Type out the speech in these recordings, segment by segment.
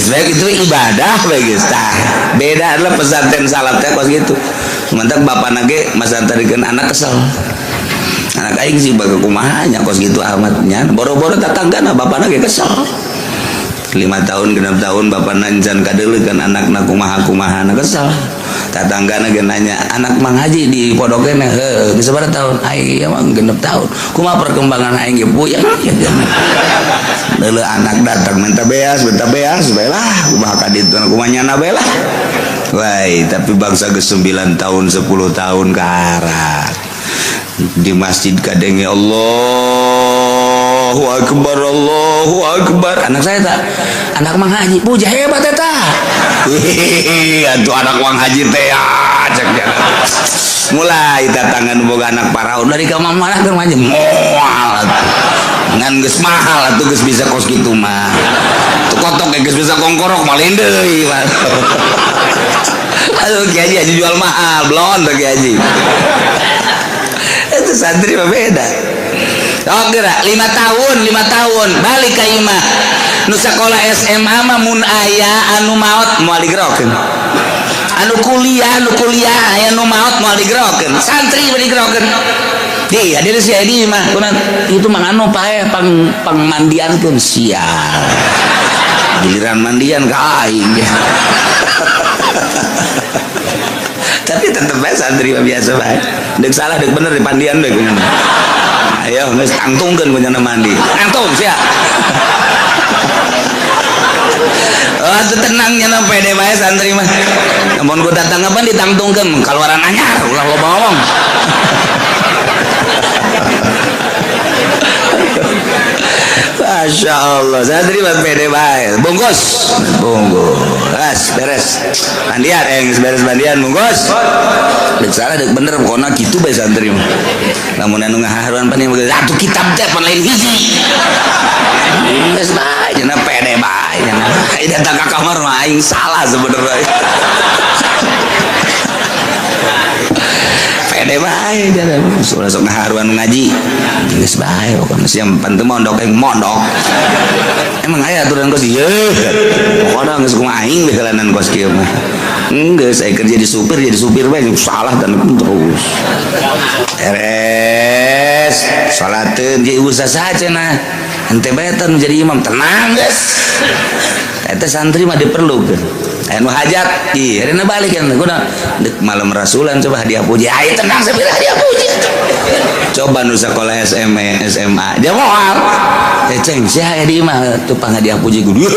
Geus bae kitu ibadah bae geus tah. Beda adalah pesantren salaf teh kos kitu. Mantak bapana ge masantrikeun anak kesel. Anak aing sih baga kumaha nya kos kitu amat nya. Boro-boro tatanggana bapana ge kesel. 5 tahun 6 tahun bapana encan kadeuleun anakna kumaha-kumaha na kesel. Tatanggana ge nanya, anak Mang Haji di pondok keneh heuh geus sabaraha tahun? Aing ieu mah 6 tahun. Kumaha perkembangan aing ge puyeng. Deuleu anak datang minta beas bae lah kumaha ka ditu kumaha nyana bae lah. Wai, tapi bangsa geus 9 tahun 10 tahun karat. Di masjid kadenge Allahu Akbar Allahu Akbar. Anak saya tak anak Mang Haji puja hebat eta. Hehehe, atuh anak Mang Haji teh ya cek mulai tatangan boga anak paraun dari ka mana keur mah moal ngan geus mahal atuh geus bisa kos kitu mah. Tuh kotok geus bisa kongkorok malin deui. Aduh Kiai Haji jual mahal blon tuh Kiai Haji. Itu santri mah beda. Oh gerak 5 tahun balik ka imah. Nu sakola SMA mah mun aya anu maot moal digerokeun. Anu kuliah aya nu maot moal digerokeun. Santri mah digerokeun. Di hadir si Edi mah kunan itu mah anu pae pang pangmandiankeun sial. Giliran mandian ka aing. Tapi tetep bae santri mah biasa bae. Deuk salah deuk bener dipandian deuk. Ayo geus tangtungkeun ku nyana mandi. Tangtung sia. Oh, itu tenang nyana pede bae santri mah. Lamun ku tatanggapan ditangtungkeun kaluaran anyar ulah loba ngomong. Masya Allah, santri mah pede bae. Bungkus, bungkus, beres. Mandian, geus beres mandian, bungkus. Deuk salah deuk bener pokona kitu bae santri mah. Lamun anu ngaharuan pan atuh kitab teh pan lain hiji. Geus bae cenah pede bae cenah. Ai datang ka kamar mah aing salah sebenarnya. Pede bae cenah. Ulah sok ngaharuan ngaji. Geus bae pokona sia pan teu mondok aing mondok. Emang aya aturan kos ieu. Pokona geus kumaha aing beukeulanan kos kieu mah. Geus aya kerja di supir jadi supir bae salah dan terus. Beres salateun jeung ieu saha cenah. Henteu bae teh jadi imam tenang geus. Eta santri mah diperlukeun. Aya nu hajat, ih ayeuna balik kan guna deuk malam rasulan coba hadiah puji. Ayo tenang sapira hadiah puji. Coba nu sakola SMA, SMA. Dia moal. Eh ceng sia aya di imah tuh panghadiah puji kudu.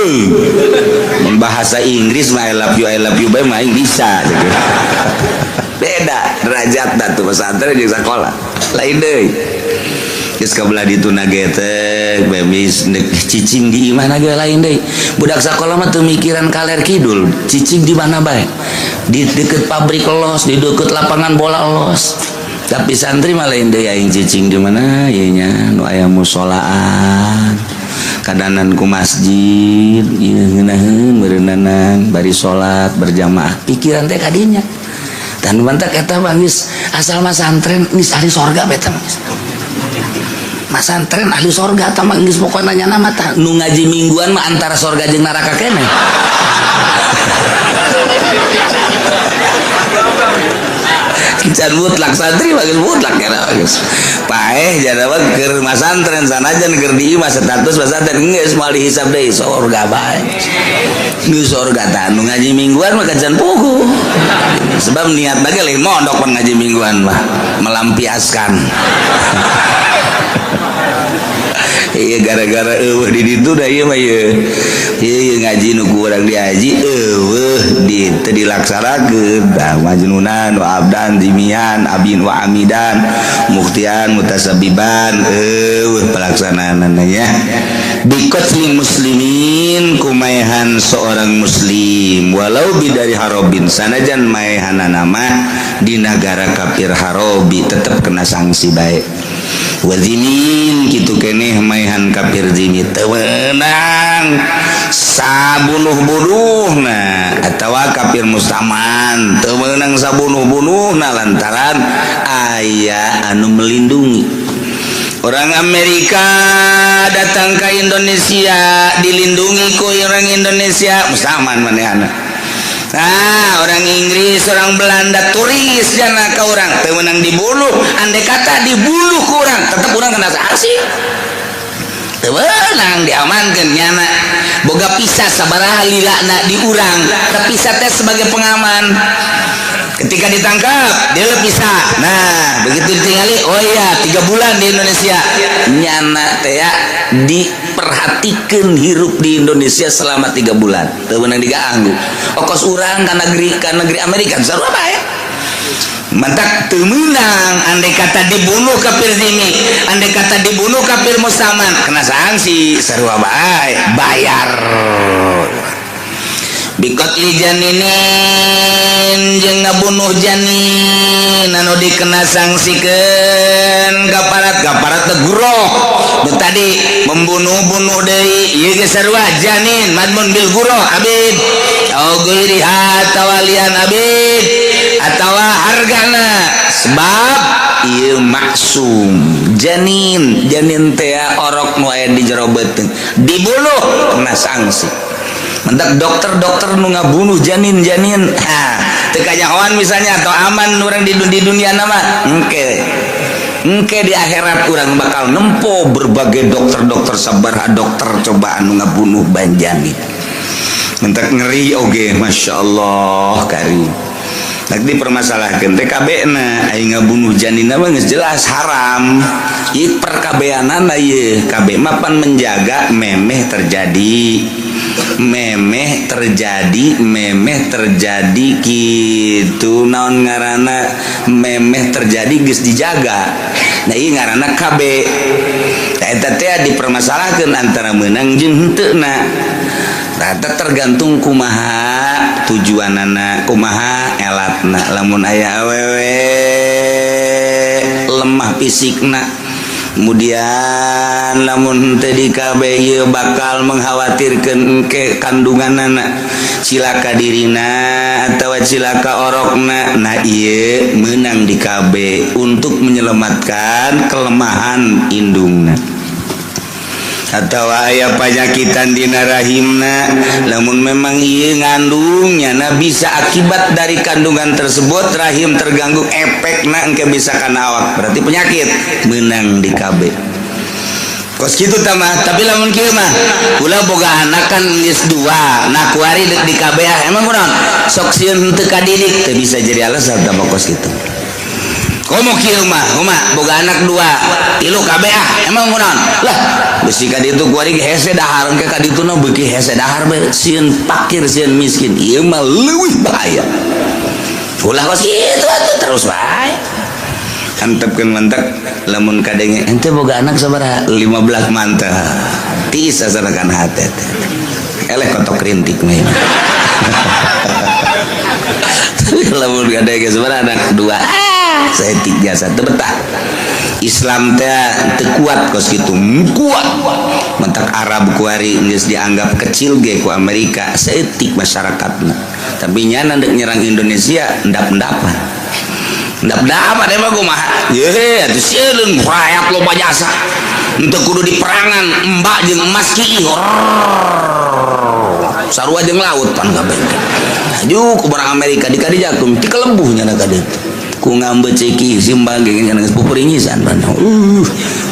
Mun bahasa Inggris mah I love you bae mah aing bisa gitu. Beda derajat dah tuh pesantren jeung sakola. Lain deui. Geus kabelah ditu na ge teh bemis cicing di imah na ge lain deui. Budak sakola mah teu mikiran kaler kidul, cicing di mana bae. Di deket pabrik los, di deket lapangan bola los. Tapi santri mah lain deui aing cicing di mana ieu nya nu aya musolaan. Kadanan ku masjid ieu ngeunaheun beureunana bari salat berjamaah. Pikiran teh kadinya. Dan mantak eta mah geus asal mah santren geus ahli sorga bae teh mah. Masantren ahli sorga tah mah geus pokona nyana mah tah nu ngaji mingguan mah antara sorga jeung neraka keneh. Can mutlak santri mah geus mutlak ya geus. Paeh jana mah keur masantren sanajan keur di imah status masantren geus moal dihisab deui sorga bae. Geus sorga tah nu ngaji mingguan mah can puguh. Sebab niat ge lain mondok pan ngaji mingguan mah melampiaskan. Iya gara-gara eueuh di ditu da ieu mah ieu. Ieu ngaji nu ku urang diaji eueuh di teu dilaksanakeun. Tah majnunan wa abdan dimian abin wa amidan muktian mutasabiban eueuh pelaksanaanna nya. Biqatli muslimin kumaehan seorang muslim walau bidari harobin sanajan maehanana mah di nagara kafir harobi tetep kena sanksi bae. Wazimin kitu keneh maehan kafir zimi teu meunang sabunuh-bunuhna atawa kafir mustaman teu meunang sabunuh-bunuhna lantaran aya anu melindungi. Orang Amerika datang ke Indonesia, dilindungi ku orang Indonesia, mustaman manehna. Nah, orang Inggris, orang Belanda, turis jana ke orang teu meunang dibunuh. Andai kata dibunuh ku urang, tetap urang kena sanksi. Teu meunang, diamankeun. Nyana boga visa sabaraha lilana di urang, tapi visa teh sebagai pengaman. Ketika ditangkap dia lebih bisa. Nah, begitu ditinggali, oh iya, 3 bulan di Indonesia, nyana teh ya, diperhatikan hirup di Indonesia selama 3 bulan, teu meunang diganggu. Okos urang ka negeri Amerika sarua bae. Mantak teu meunang andai kata dibunuh kafir zimmi, andai kata dibunuh kafir mustaman, kena sanksi sarua bae, bayar. Biqatli janinin, jeung ngabunuh janin anu dikena sangsikeun kafarat. Kafarat teh ghurrah. Nu tadi membunuh, bunuh deui, ieu ge sarua, janin madmun bil ghurrah abid au ghairiha, tawalian abid atawa hargana, sebab ieu maksum janin. Janin teh orok nu aya di jero beuteung, dibunuh kena sanksi. Mentak dokter-dokter nu ngabunuh janin-janin, ha, teu kanyahoan misalnya atau aman orang di dunia nama, engke engke di akhirat urang bakal nempo berbagai dokter-dokter, sabaraha dokter coba anu ngabunuh banjanin. Mentak ngeri oge, masya Allah karim. Nak dipermasalahkan TKB na aing ngabunuh janin mah geus jelas haram. Ieu perkabeanana, ieu KB mapan menjaga memeh terjadi, memeh terjadi, memeh terjadi gitu. Naon ngaranna, memeh terjadi geus dijaga. Nah, ieu ngaranna KB. Nah, eta teh dipermasalahkeun antara meunang jeung henteu na. Nah, eta tergantung kumaha tujuanana, kumaha elatna. Lamun aya awewe lemah fisikna, kemudian lamun teu di KB ieu bakal mengkhawatirkan ke kandunganana, cilaka dirina atau cilaka orokna, nah ieu menang di KB untuk menyelamatkan kelemahan indungna. Atau aya panyakitan dina rahimna, lamun memang ieu ngandungnya, nah bisa akibat dari kandungan tersebut rahim terganggu, efekna engke bisa kana awak, berarti penyakit, menang di KB kos kitu tamah. Tapi lamun kieu mah, kula boga anak kan geus dua, nah kuari deuk di KB ah, emang kunaon, sok sieun henteu kadidik, teu bisa jadi alasan tambah kos kitu. Komo kieu mah, kumaha, boga anak dua, tilu, KB ah, emang kunaon lah, besi ka ditu kuari hese dahar, engke ka dituna beuki hese dahar bae, sieun pakir, sieun miskin, ieu mah leuwih bahaya. Ulah kos kitu atuh, terus bae antepkeun. Mantap, lamun kadenge ente boga anak sabaraha, 15, mantap, tiis asanakan hate teh eleh kotok rintik mah. Tapi lamun kadenge sabaraha anak, dua, ah saeutik jasa teu betah. Islam teh teu kuat kos kitu, kuat. Mentak Arab kuari geus dianggap kecil ge ku Amerika, saeutik masyarakatna, tapi nyana dek nyerang Indonesia endap-endapan, endap-endapan. Emang kumaha ye atuh, sieun rakyat loba jasa, henteu kudu di perangan, embak jeung emas kiih sarua jeung laut pan kabeh. Maju ku barang Amerika di kadijakum ti kelebuh nyana ka ditu ku ngambeu ceki simbang ge nya geus pupuringisan pan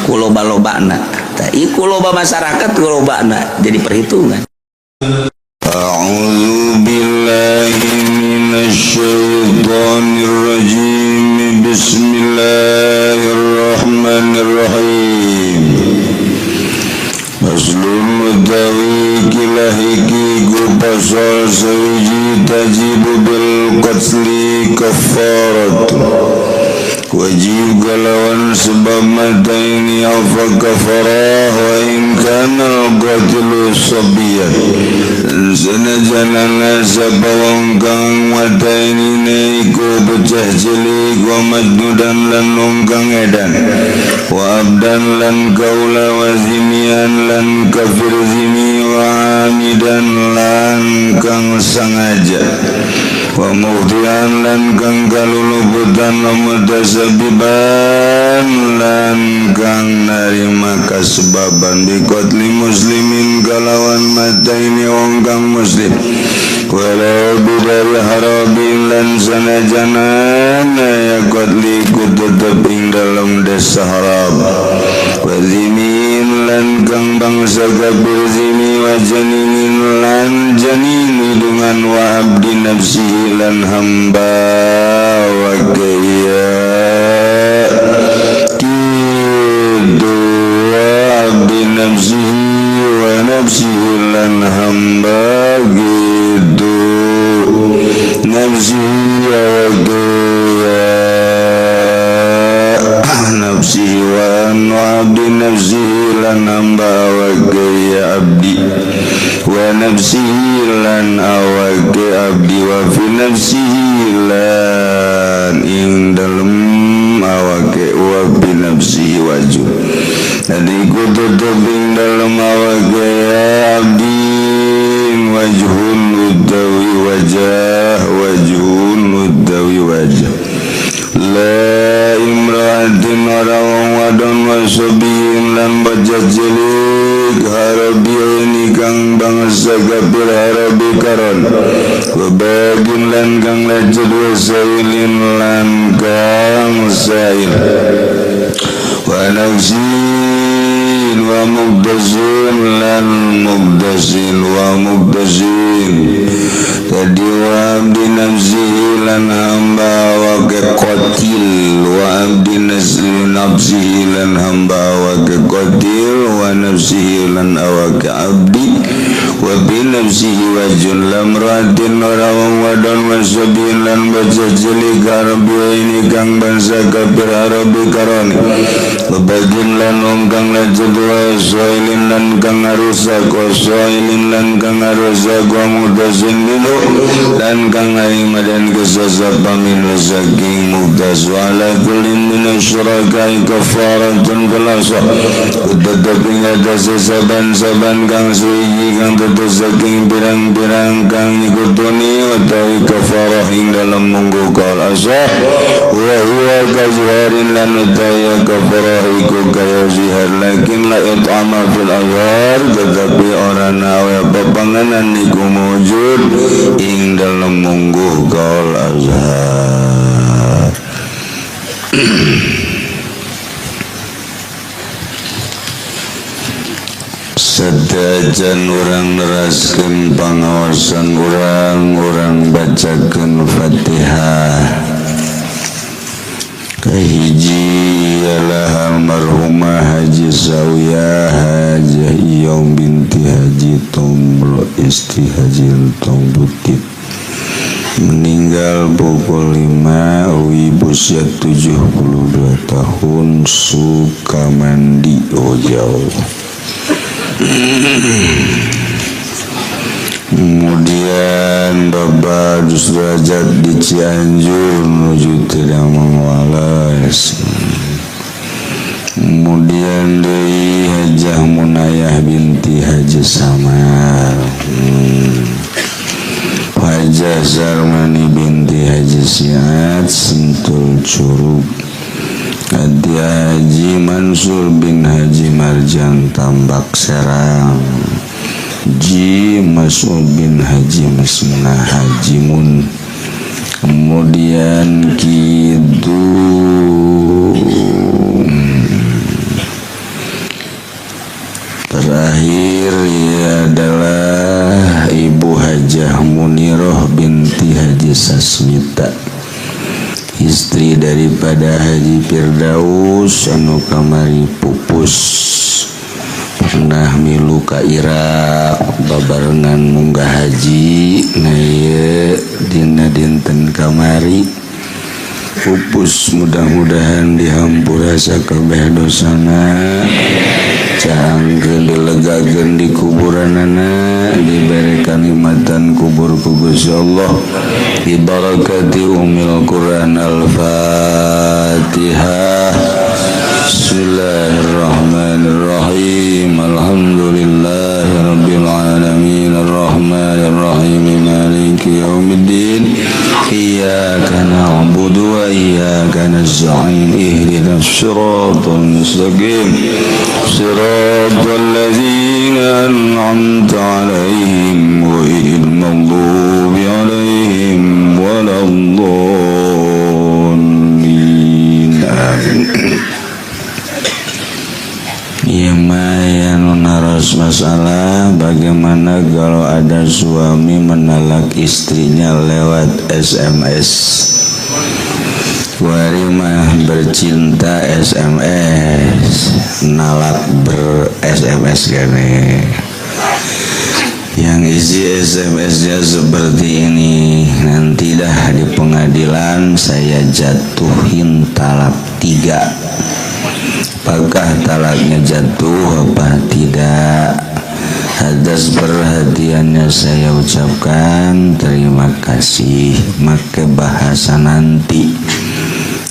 ku loba-lobana. Tah, ieu ku loba masyarakat, ku lobana jadi perhitungan. أعوذ بالله من الشيطان الرجيم. بسم الله الرحمن الرحيم. فصل utawi ikilah iki ku pasal sawiji. تجب بالقتل كفارة, wajib kalawan sebab mateni apa kafarah. وإن كان القاتل صبيا, senajan ana sapa wong kang mateni iku bocah cilik, ومجنونا lan wong kang edan, وعبدا lan kaula, وذميا lan kafir zimmi, وعامدا lan kang sangaja, ومخطئا lan kang kaluluputan, ومتسببا lan lan kang narima kasebaban biqatli muslimin kalawan mataini wong kang muslim walau bidal harabin lan sanajanana ya qatli ku tetep ing dalem desa harab wa zimin lan kang bangsa kafir zimi wa janinin lan janin dengan wa abdi nafsihi lan hamba wa kaya kidu wa abdi nafsihi wa nafsihi lan hamba gitu nafsihi wa kaya nafsihi wa abdi nafsihi lan hamba wa kaya abdi wa nafsihi lan awake abdi wa fi nafsihi lan ing dalem awake wa fi nafsihi wajhu jadi ku tetep ing dalem awake abdi wajhun utawi wajah wajhun utawi wajah la imra'atin ora wong wadon wasabiyin lan bocah cilik harabiini kang bangsa kafir harabi karon wabagin lan kang lecet wasailin lan kang sail wa nafsin wa mugdasin lan mugdasin wa mugdasin tadi wa abdi nafsihi lan hamba wa qatil wa abdi nafsihi lan hamba wa qatil wa nafsihi lan awak abdi wa bi nafsihi wa lamratin ora wong wadon wasabiin lan bocah cilik arabi ini kang bangsa kafir arabi karoni babagin lan wong kang lecet wasailin lan kang arusak wasailin lan kang arusak wa mutasin minhu lan kang narima dan kesesapamin saking mutas wa ala kullin minasyuraka'i kafaratun falasa tetep ing atase saban-saban kang suwiji kang tetep saking pirang-pirang kang nyekutoni utawi kafarah ing dalem munggu kaul asah wa huwa kazharin lan utawi kafarah iku kaya zihar lakin la it'ama fil azhar tetapi ora nawe pepanganan iku mujud ing dalem mungguh kaul azhar. Sedajan urang neraskeun pangaosan urang, urang bacakeun Fatihah. Kahiji ialah almarhumah Haji Sawiyah Haji Iyong binti Haji Tomblo istri Haji Tong Butit, meninggal pukul 5 WIB usia 72 tahun, Sukamandi. Oh jauh. Kemudian Bapak Derajat di Cianjur menuju tidak mengwalas. Kemudian dari Hajah Munayah binti Haji Samar, Hajah Sarmani binti Haji Siat Sentul Curug, Hadi Haji Mansur bin Haji Marjan Tambak Serang, Ji Mas'ud bin Haji Masna Haji Mun. Kemudian kitu terakhir ia adalah Ibu Hajah Muniroh binti Haji Sasmita, istri daripada Haji Firdaus anu kamari pupus, pernah milu ka Irak babarengan munggah haji. Nah ieu dina dinten kamari pupus, mudah-mudahan dihampura sakabeh dosana, caangkeun dilegakeun di kuburanana, dibere kanikmatan kubur ku Gusti Allah, dibarakati umil Quran. Al-Fatihah. Bismillahirrahmanirrahim. Alhamdulillahirabbil alamin arrahmanirrahim maliki Maliki yaumiddin. Iyyaka na'budu wa iyyaka nasta'in. Ihdinas siratal mustaqim. Siratal ladzina an'amta 'alaihim ghairil maghdubi 'alaihim waladdallin. Amin. Iya yang naros masalah bagaimana kalau ada suami menalak istrinya lewat SMS. Kuari mah bercinta SMS, nalak ber SMS kene. Yang isi SMS-nya seperti ini, nanti dah di pengadilan saya jatuhin talak 3. Apakah talaknya jatuh apa tidak? Atas perhatiannya saya ucapkan terima kasih. Make bahasa nanti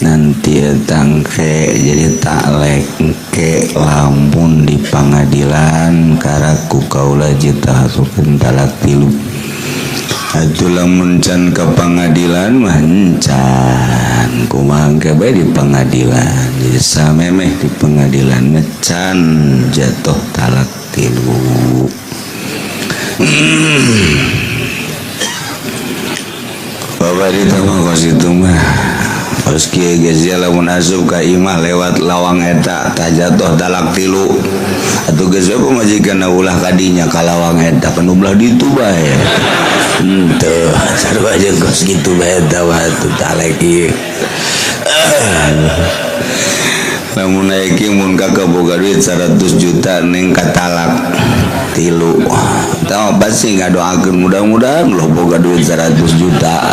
nanti tangke jadi taklek ke lamun di pengadilan karaku kaula jatuhkeun talak 3. Atuh lamun can ka pengadilan mah encan kumaha engke bae di pengadilan jadi samemeh di pengadilan mah can jatuh talak 3. Bapak di mah kos itu mah kos kieu geus lamun asup ka imah lewat lawang eta tah jatuh talak 3. Atuh geus we pamajikan ulah kadinya ka lawang eta kan ulah ditu bae. Henteu sarua jeung kos kitu bae eta mah atuh talek ieu. Lamun aya kieu mun kakak boga duit 100 juta neng katalak 3. Tah pasti ngadoakeun mudah-mudahan lo boga duit 100 juta.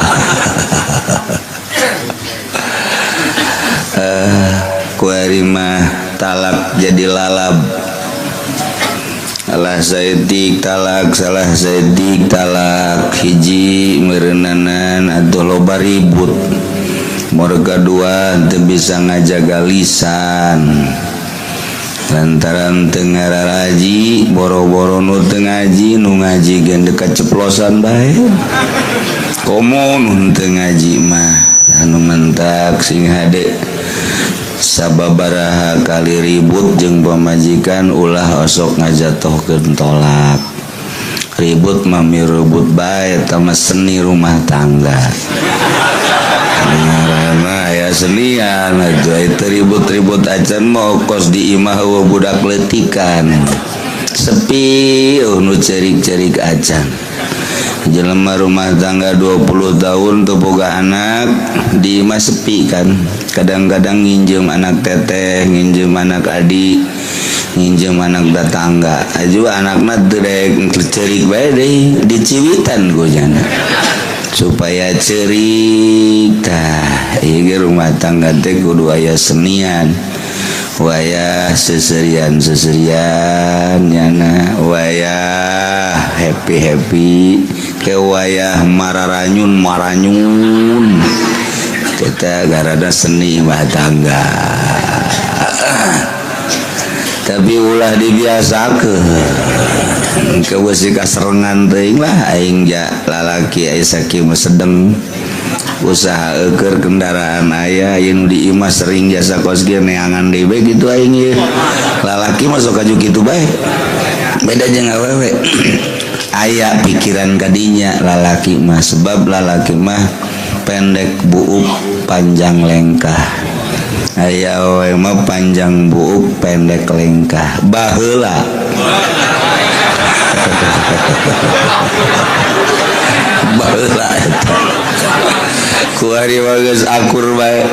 Kuari mah talak jadi lalab. Salah saeutik talak, salah saeutik talak, hiji meureunnanan atuh loba ribut. Morga dua teu bisa ngajaga lisan. Lantaran teu ngararaji, boro-boro nu teu ngaji, nu ngaji ge dekat ceplosan bae. Komo nu teu ngaji mah anu mentak sing hade. Sababaraha kali ribut jeung pamajikan ulah osok ngajatohkeun tolak. Ribut mah mirebut bae eta mah seni rumah tangga. Ngaranna aya senian atuh teu ribut-ribut acan mah kos di imah eueuh budak leutikan. Sepi eueuh nu ceurik-ceurik acan. Jelema rumah tangga 20 tahun teu boga anak di imah sepi kan. Kadang-kadang nginjem anak teteh, nginjem anak adik, nginjem anak tetangga. Aju anakna teu daek ceurik bae deui, diciwitan ku jana. Supaya ceurik tah ieu ge rumah tangga teh kudu aya senian. Wayah seserian-seserian nyana, wayah happy-happy, ke wayah mararanyun-maranyun. Kita garada seni rumah tangga. Tapi ulah dibiasakeun. Kewesi kaserengan teuing lah aing ja lalaki aya sakieu mah sedeng. Usaha eueur kendaraan aya yen di imah sering jasa kos ge neangan deui bae kitu aing ieu. Lalaki mah sok kaju kitu bae. Beda jeung awewe. Aya pikiran kadinya lalaki mah sebab lalaki mah pendek buuk panjang lengkah. Aya awewe mah panjang buuk pendek lengkah. Baheula. Baheula eta. Kuari mah geus akur bae.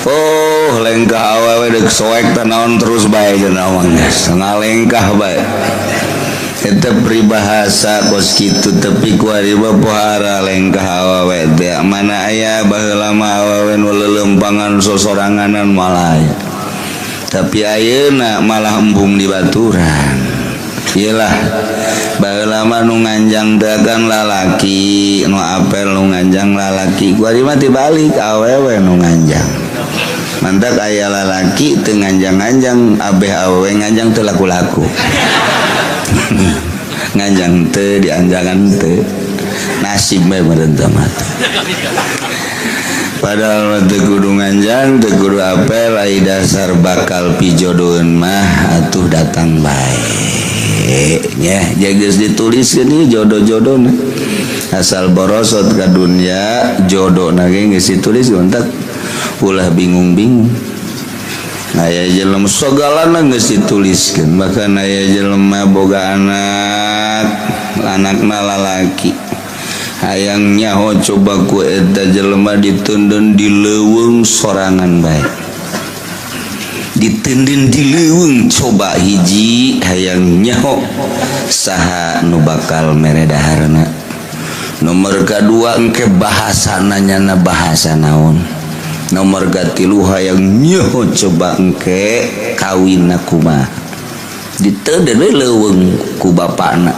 Oh, lengkah awewe deuk soek teh naon terus bae cenah mah geus ngalengkah bae. Eta peribahasa kos kitu tapi kuari mah pohara lengkah awewe teh mana aya baheula mah awewe nu leuleumpangan sosoranganan malah aya. Tapi ayeuna malah embung di baturan. Iyalah baheula mah nu nganjang teh kan lalaki, nu apel nu nganjang lalaki. Kuari mah tibalik awewe nu nganjang. Mantak aya lalaki teu nganjang-nganjang, abeh awewe nganjang teu laku-laku. Nganjang teu dianjangan teu. Nah Nasib bae meureun teh mah. Padahal mah teu kudu nganjang, teu kudu apel, ai dasar bakal pijodoheun mah atuh datang bae nya. Geus dituliskeun ieu jodoh-jodohna, asal borosot ka dunya jodohna ge geus ditulis. Untak ulah bingung-bingung. Aya jelema sagalana geus dituliskeun. Bahkan aya jelema boga anak, anakna lalaki, hayang nyaho coba ku eta jelema diteundeun di leuweung sorangan bae, diteundeun di leuweung. Coba hiji, hayang nyaho saha nu bakal mere daharna. Nomor kedua, engke bahasana nyana bahasa naon. Nomor katilu, hayang nyaho coba engke kawin kumaha. Diteundeun we leuweung ku bapakna,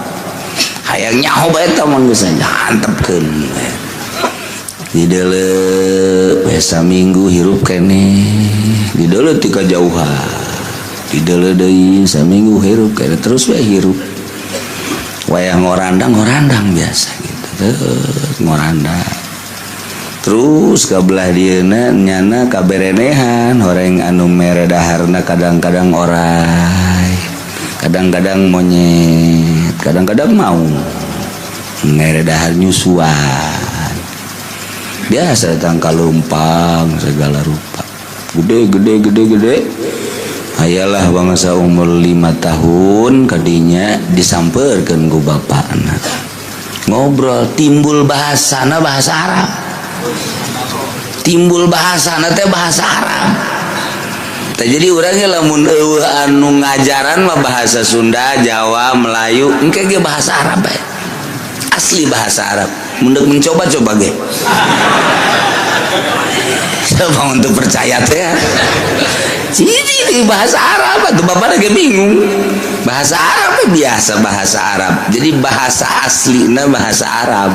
hayang nyaho bae eta mah, geus antepkeun dideuleu we. Saminggu hirup keneh, dideuleu ti kajauhan, dideuleu deui. Saminggu hirup keneh, terus we hirup. Wayah ngorandang, ngorandang biasa gitu, terus ngorandang terus ka belah dieuna. Nyana kaberenehan horeng anu mere daharna, kadang-kadang orai, kadang-kadang monyet, kadang-kadang mau mere dahar nyusuan biasa, datang kalumpang segala rupa. Gede gede gede gede, ayalah bangsa umur 5 tahun kadinya disamperkan ku bapakna, ngobrol, timbul bahasana bahasa Arab, timbul bahasana teh bahasa Arab. Tah, jadi orangnya lamun euweuh anu ngajaran mah bahasa Sunda, Jawa, Melayu, engke ge bahasa Arab bae. Asli bahasa Arab. Mun mencoba, coba ge. Coba untuk percaya teh. Sini bahasa Arab tuh bapak lagi bingung. Bahasa Arab biasa bahasa Arab. Jadi bahasa aslinya bahasa Arab.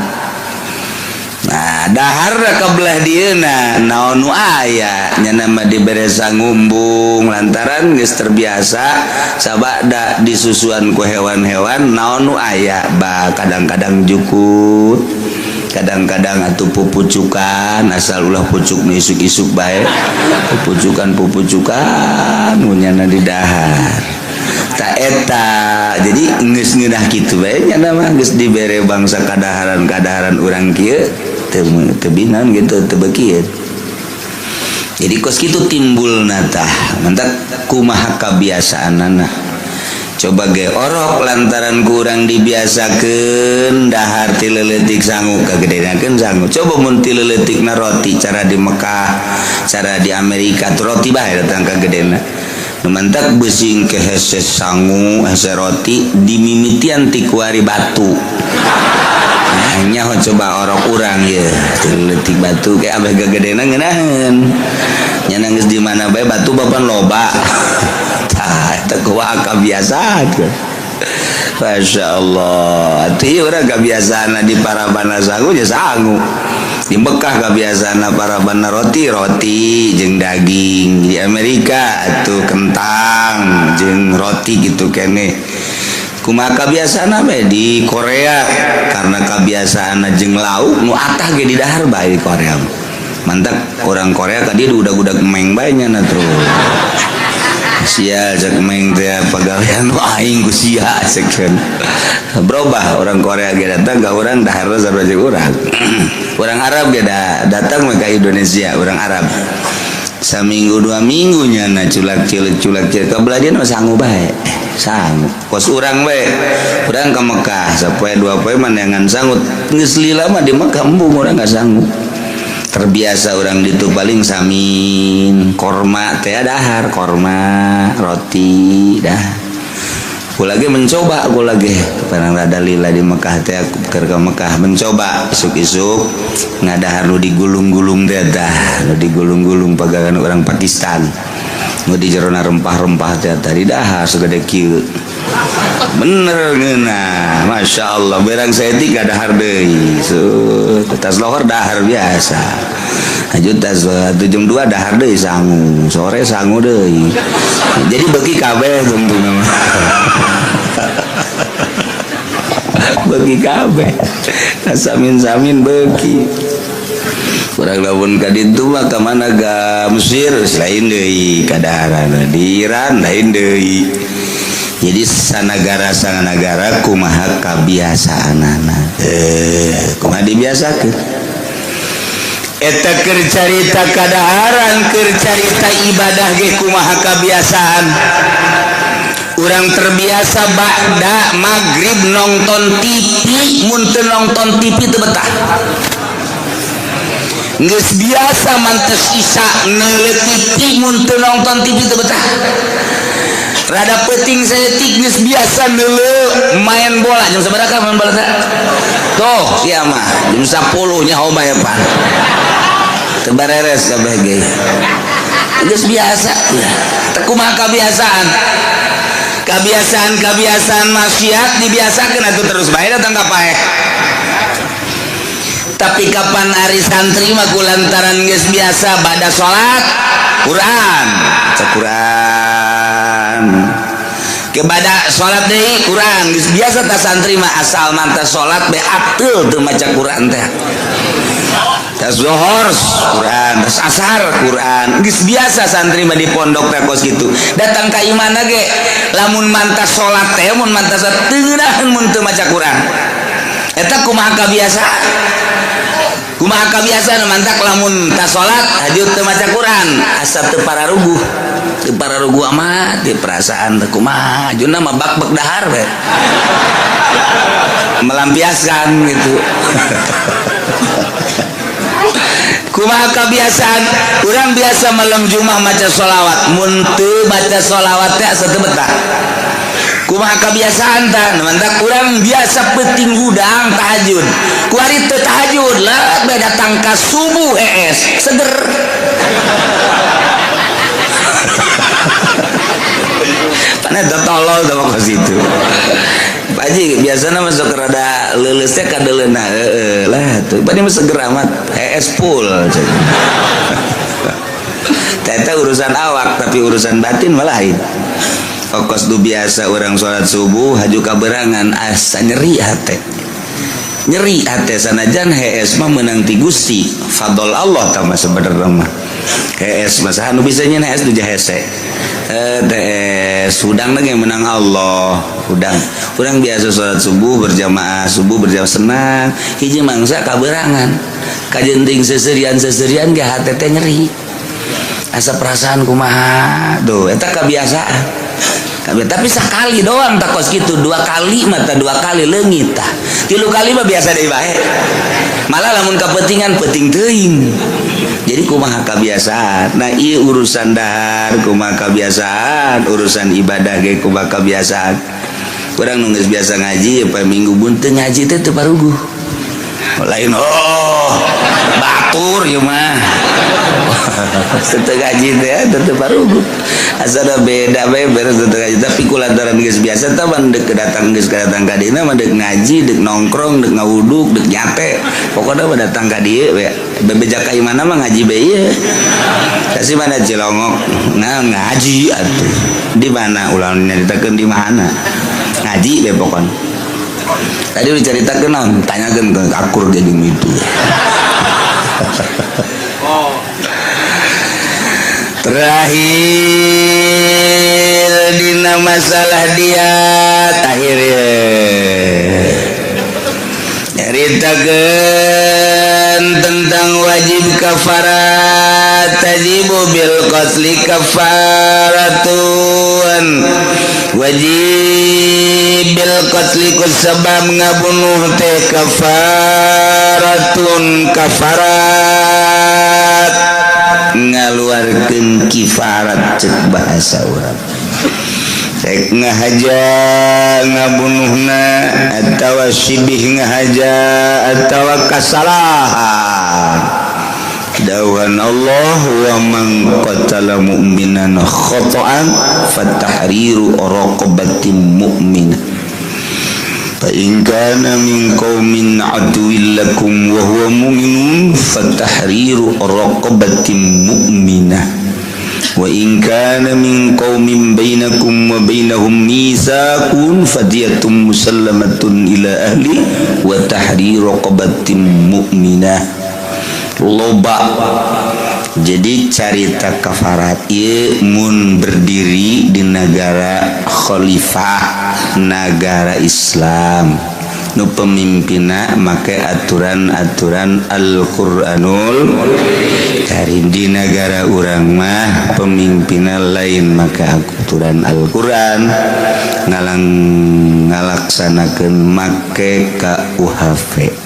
Nah, dahar ka belah dieuna naon nu aya, nya mah dibere sangumbung lantaran geus terbiasa sabada disusuan ku hewan-hewan. Naon nu aya bah, kadang-kadang jukut, kadang-kadang atuh pupucukan, asal ulah pucuk nu isuk-isuk bae, pupucukan pupucukan nyana di dahar. Tak eta jadi geus ngeunah kitu bae, nya mah geus dibere bangsa kadaharan-kadaharan urang kieu teu teu gitu, teu beukieun. Jadi kos kitu timbul tah. Mantak kumaha kabiasaanana coba ge orok, lantaran kurang dibiasakeun dahar ti leutik sangu, kagedenakeun sangu. Coba mun ti leutikna roti, cara di Mekah, cara di Amerika tuh roti bae datang ka gedena. Mantak besing ke hese sangu, hese roti, dimimitian ti kuari batu. Nah, nyaho coba orok urang ya ti leutik batu kayak abeh gagedena ngeunaheun nya, geus di mana bae batu bapan loba. Tah, eta kumaha kabiasaan. Masya Allah, atuh urang kebiasaan di parabana sangu nya sangu, di Mekah kebiasaan parabana roti, roti jeung daging, di Amerika atuh kentang jeung roti gitu kene. Kumaha kebiasaan bae di Korea, karena kebiasaan jeung lauk nu atah ge di dahar bae di Korea. Mantap orang Korea tadi udah-udah meng bae nya terus. Sia cek meng teh pagawean nu aing ku sia cek. Berubah orang Korea ge datang ke urang, dahar sarua jeung urang. Orang Arab ge datang ke Indonesia, orang Arab saminggu 2 minggu nyana culak cilik culak cilik, ka belah dieu mah sangu bae, sangu kos urang bae. Urang ke Mekah sapoe dua poe mandangan sangu, geus lila mah di Mekah embung urang nggak sangu. Terbiasa orang itu paling samin, korma teh, dahar korma, roti dah. Aku lagi mencoba, aku lagi pernah rada lila di Mekah teh, aku ke Mekah mencoba isuk-isuk ngadahar nu digulung-gulung teh, dah nu digulung-gulung pagawean orang Pakistan, nu di jerona rempah-rempah teh, tadi dahar segede kieu. Bener ngeunah, Masya Allah. Berang saeutik dahar deui, tas lohor dahar biasa. Lanjut tas jam 2 dahar deui sangu, sore sangu deui. Jadi beuki kabeh tentu mah. Beuki kabeh. Samin-samin beuki. Kurang lamun ka ditu mah ka mana, ga Mesir lain deui kadaharan, di Iran lain deui. Jadi sanagara sanagara kumaha kabiasaanana, kumaha dibiasakeun. Eta keur carita kadaharan, keur carita ibadah ge kumaha kebiasaan. Urang terbiasa ba'da maghrib nonton TV, mun teu nonton TV teu betah. Geus biasa mantes isya neuleuh TV, mun teu nonton TV teu betah. Rada penting saeutik geus biasa neuleuh main bola. Jam sabaraha main bola teh? Tuh sia mah jam 10 nyaho bae pan. Teu bareres kabeh ge. Geus biasa. Teu kumaha kebiasaan. Kebiasaan-kebiasaan maksiat dibiasakeun atuh terus bae datang ka paeh. Tapi kapan ari santri mah kulantaran geus biasa bada salat Quran, maca Quran. Kepada salat deui Quran, geus biasa ta santri mah asal mantas salat be ateul teu maca Quran teh. Tas zuhur Quran, tas asar Quran. Geus biasa santri mah di pondok teh kos kitu. Datang ka imana ge lamun mantas salat teh, mun mantas teu ngeunaheun mun teu maca Quran. Eta kumaha kabiasaan? Kumaha kabiasaan mantak lamun tas salat hajut teu maca Quran, asa teu pararuguh. Teu pararuguh amat di perasaan teu kumaha, hajuna mah bak-bak dahar we. Melampiaskan gitu. Kumaha kebiasaan? Urang biasa malam Jumat maca sholawat, mun teu baca sholawat teh asa teu betah. Kumaha kebiasaan tah? Mantak urang biasa peuting hudang tahajud. Kuari teu tahajud lah beda datang ka subuh hees seger. Pan eta tolol teh mah kos kitu. Pak Haji biasana masuk rada leuleus teh kadeuleuna heueuh lah tuh. Bade mah seger amat hees full. Eta urusan awak tapi urusan batin malah lain. Kos du biasa orang sholat subuh haju kaberangan asa nyeri hate. Nyeri hate sanajan hees mah menang ti Gusti. Fadl Allah tah mah sebenarnya mah. Hees mah saha nu bisa nyeun hees nu hese. Teh hudang lagi menang Allah. Hudang. Urang biasa sholat subuh berjamaah senang. Hiji mangsa kaberangan. Kajenting seserian-seserian ge hate teh nyeri. Asa perasaan kumaha tuh eta kebiasaan. Tapi sekali doang tak kos gitu, dua kali mata dua kali leungit tah. Tilu kali mah biasa deui bae. Malah lamun kapentingan penting teuing. Jadi kumaha kebiasaan. Nah ieu urusan dahar kumaha kebiasaan, urusan ibadah ge kumaha kebiasaan. Urang nu geus biasa ngaji poe Minggu bunteung ngaji teh teu paruguh. Lain oh batur ieu mah. Teu ngaji teh teu paruguh. Asal beda bae beres teu ngaji tapi kulantaran geus biasa tah mah deuk datang geus datang ka dieu mah deuk ngaji, deuk nongkrong, deuk ngawuduk, deuk nyate. Pokona mah datang ka dieu we. Bebeja ka imana mah ngaji bae ieu. Kasih mana Cilongok? Nah ngaji atuh. Di mana ulah nyaritakeun di mana? Ngaji we pokona. Tadi udah ceritakeun naon? Tanyakeun ke akur jadi itu. Oh. Terakhir dina masalah diat akhir nyaritakeun tentang wajib kafarat, tajibu bil qatli kafaratun, wajib bil qatli ku sabab ngabunuh teh kafaratun, kafarat ngaluarkeun kifarat cek bahasa urang, rek ngahaja ngabunuhna atawa sibih ngahaja atawa kasalahan. Dawuhan Allah, wa man qatala mu'minan khata'an fatahriru raqabatin mu'minah fa in kana min qaumin aduwwin lakum wa huwa mu'minun fatahriru raqabatin mu'minah. Wa in kana min qaumin bainakum wa bainahum mitsaqun fadiyatun musallamatun ila ahli wa tahriru raqabatin mu'minah. Loba jadi carita kafarat ieu mun berdiri di negara khalifah, negara Islam nu pemimpinna make aturan-aturan Al-Qur'anul Karim. Di negara urang mah pemimpinna lain make aturan Al-Qur'an, ngalang ngalaksanakeun make KUHP.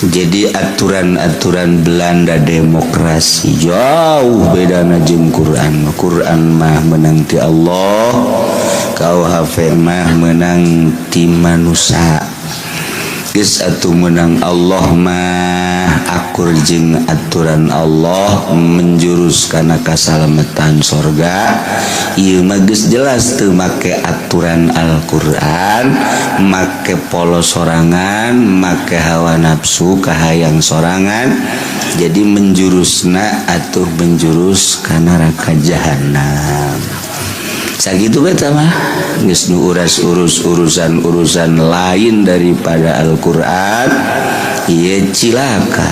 Jadi aturan-aturan Belanda, demokrasi, jauh beda jeung Quran. Quran mah menang ti Allah, KUHP mah menang ti manusia. Geus atuh, menang Allah mah akur jeung aturan Allah, menjurus kana kasalamatan sorga. Ieu mah geus jelas teu make aturan Al-Qur'an, make polo sorangan, make hawa nafsu kahayang sorangan. Jadi menjurusna atuh menjurus kana neraka jahanam. Sakitu beta mah. Geus nu uras urus urusan-urusan lain daripada Al-Qur'an ieu cilaka.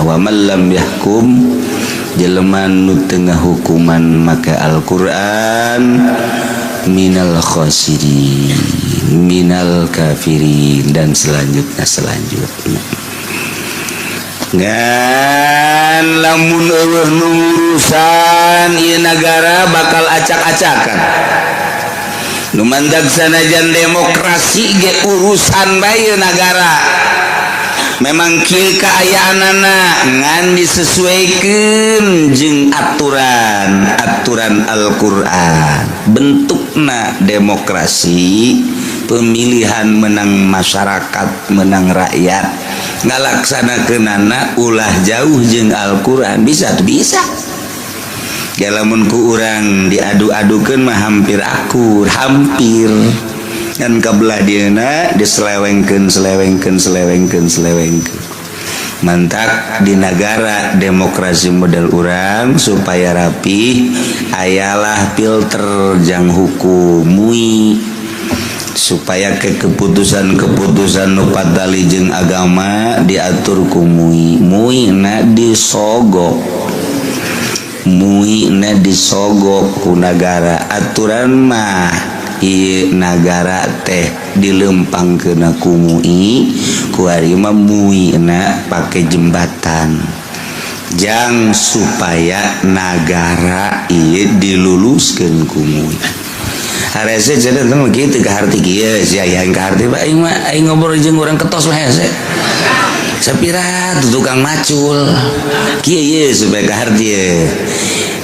Wa man lam yahkum, jelema nu teu ngahukuman make Al-Qur'an, minal khasirin, minal kafirin, dan selanjutnya selanjutnya. Ngan lamun euweuh nu ngurusan ieu nagara bakal acak-acakan. Nu mandag sanajan demokrasi ge urusan bae nagara. Memang kieu kaayaanana, ngan disesuaikan jeung aturan aturan Al-Qur'an. Bentukna demokrasi, pemilihan menang masyarakat, menang rakyat, ngalaksanakeunana ulah jauh jeung Al-Qur'an. Bisa tuh, bisa ya. Lamun ku urang diadu-adukeun mah hampir akur, hampir kan. Kabelah dieuna diselewengkeun, selewengkeun, selewengkeun, selewengkeun. Mantak di negara demokrasi model urang, supaya rapi, ayalah filter jang hukum MUI, supaya ke keputusan-keputusan nu patali jeung agama diatur ku MUI. MUI na disogok, MUI na disogok ku nagara. Aturan mah ieu nagara teh dilempangkeun ku MUI. Kuari mah MUI na pake jembatan jang supaya nagara ieu diluluskeun ku MUI. Harese cenah teh kitu kaharti kieu sia yang kaharti. Pak, aing mah aing ngobrol jeung urang ketos mah hese. Sapira tuh tukang macul kieu ye supaya kaharti ye.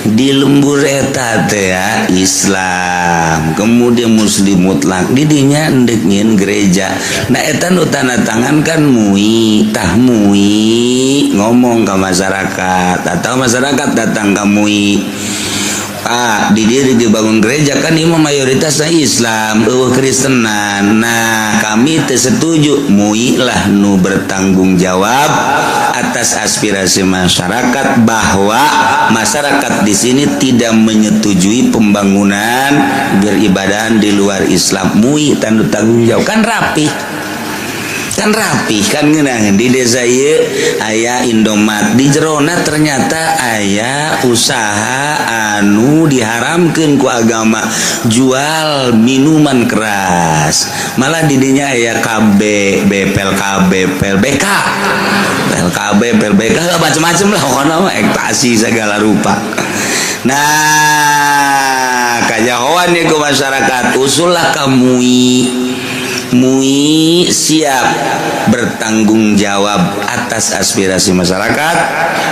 Di lembur eta teh ya Islam, kemudian muslim mutlak, didinya endek nyieun gereja. Nah, eta nu tanda tangan kan MUI. Tah, MUI ngomong ke masyarakat atau masyarakat datang ke MUI, "Pak, di dieu dibangun gereja kan ini mayoritasnya Islam, euweuh Kristenan. Nah, kami teu setuju." MUI lah nu bertanggung jawab atas aspirasi masyarakat bahwa masyarakat di sini tidak menyetujui pembangunan beribadahan di luar Islam. MUI tanda tanggung jawab, kan rapi, kan rapi, kan ngeunah. Di desa ieu aya Indomaret, di jerona ternyata aya usaha anu diharamkeun ku agama, jual minuman keras. Malah di dinya aya KB, BPL, KB, PLBK, PLKB, PLBK, macam-macam lah pokoknya mah, ekstasi segala rupa. Nah, kajahoan ya ke masyarakat, usullah ka MUI. MUI siap bertanggung jawab atas aspirasi masyarakat.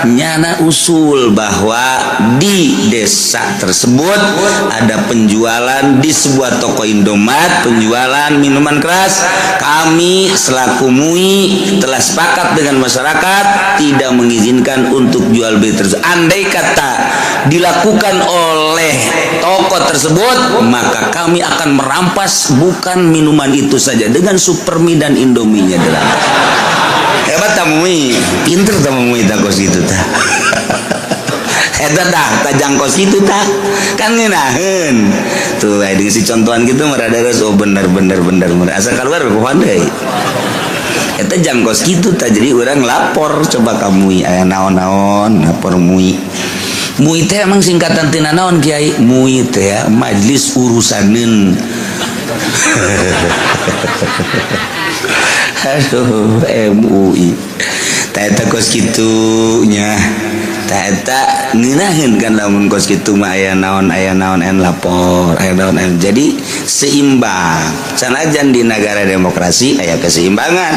Nyana usul bahwa di desa tersebut ada penjualan di sebuah toko Indomaret, penjualan minuman keras. Kami selaku MUI telah sepakat dengan masyarakat tidak mengizinkan untuk jual beli tersebut. Andai kata dilakukan oleh toko tersebut, maka kami akan merampas bukan minuman itu saja, dengan supermi dan indominya dirampas. Hebat ta MUI, pinter ta MUI, takos gitu ta. Eta tah tajang kos kitu tah kan ngeunaheun tuh aya si contohan gitu mah rada oh, bener bener bener bener, asa keluar poho deui. Eta jang kos kitu tah. Jadi urang lapor coba ka MUI, aya naon-naon lapor MUI. MUI teh emang singkatan tina naon, Kiai? MUI teh ya Majelis Urusaneun. Aduh, MUI. Tah, eta kos kitu nya. Tah, eta ngeunaheun kan lamun kos kitu mah aya naon, aya naon en lapor, aya naon en. Jadi seimbang. Sanajan di negara demokrasi aya keseimbangan,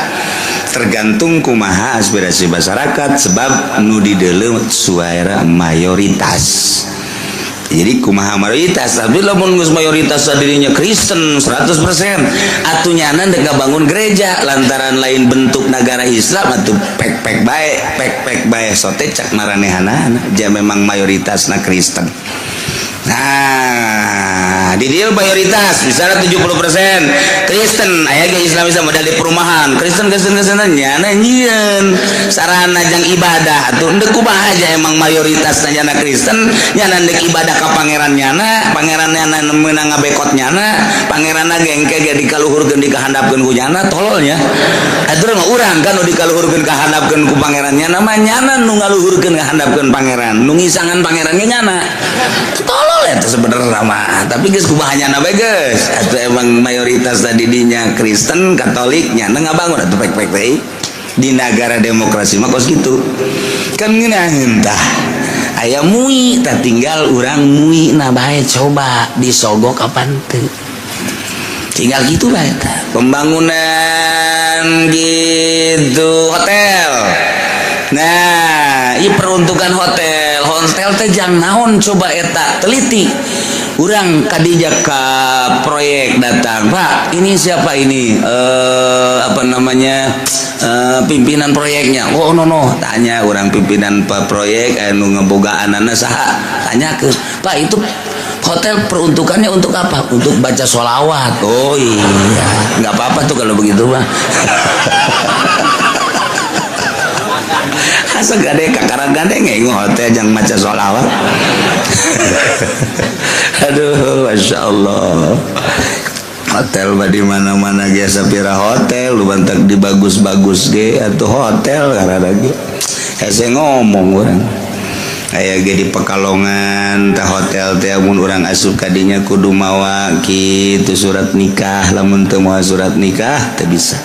tergantung kumaha aspirasi masyarakat, sebab nu dideuleu suara mayoritas. Jadi kumaha mayoritas, tapi lamun geus mayoritas dirinya Kristen 100% atuh nyana dek bangun gereja lantaran lain bentuk negara Islam, atuh pek-pek bae, pek-pek bae sote cak maranehanana ja memang mayoritas na Kristen. Nah, di dia mayoritas misalnya 70% Kristen, aya ge Islam bisa modal di perumahan Kristen, Kristen, Kristen, nyana nyieun sarana jang ibadah atuh endek kumaha aja. Emang mayoritas nyana Kristen, nyana ndek ibadah ka pangeran nyana, pangeran nyana meunang ngabekot nyana, pangeran gengke ge dikaluhurkeun, dikahandapkeun ku nyana. Tololnya atuh mah urang kan nu dikaluhurkeun, kahandapkeun ku pangeran nyana mah, nyana nu ngaluhurkeun, ngahandapkeun pangeran, nu ngisangan pangeran ge nyana. Tolol eta sebenarnya mah, tapi geus kumaha nyana bae geus atuh. Emang mayoritas tadi dinya Kristen Katolik, nyana ngabangun atuh pek-pek teh. Di negara demokrasi mah kos gitu kan ngeunaheun. Tah, aya MUI tah, tinggal urang MUI nah bae coba disogok kapan teu, tinggal gitu bae tah. Pembangunan gitu hotel. Nah, ini peruntukan hotel, hotel teh jang naon coba eta teliti. Urang kadija ka proyek datang, "Pak, ini siapa ini?" Apa namanya? Pimpinan proyeknya. Oh, no no, tanya orang pimpinan proyek anu ngebogaanana saha? Tanya ke, "Pak, itu hotel peruntukannya untuk apa?" "Untuk baca sholawat." "Oh iya, nggak apa-apa tuh kalau begitu mah." Asa gade kakarang gade nggak hotel jang maca sholawat. Aduh, masya Allah, hotel mah di mana-mana biasa pira hotel lu bantak di bagus-bagus ge atau hotel karena lagi hese ngomong orang. Aya ge di Pekalongan tah hotel teh, mun urang asup kadinya kudu mawa kitu surat nikah. Lamun teu mawa surat nikah teu bisa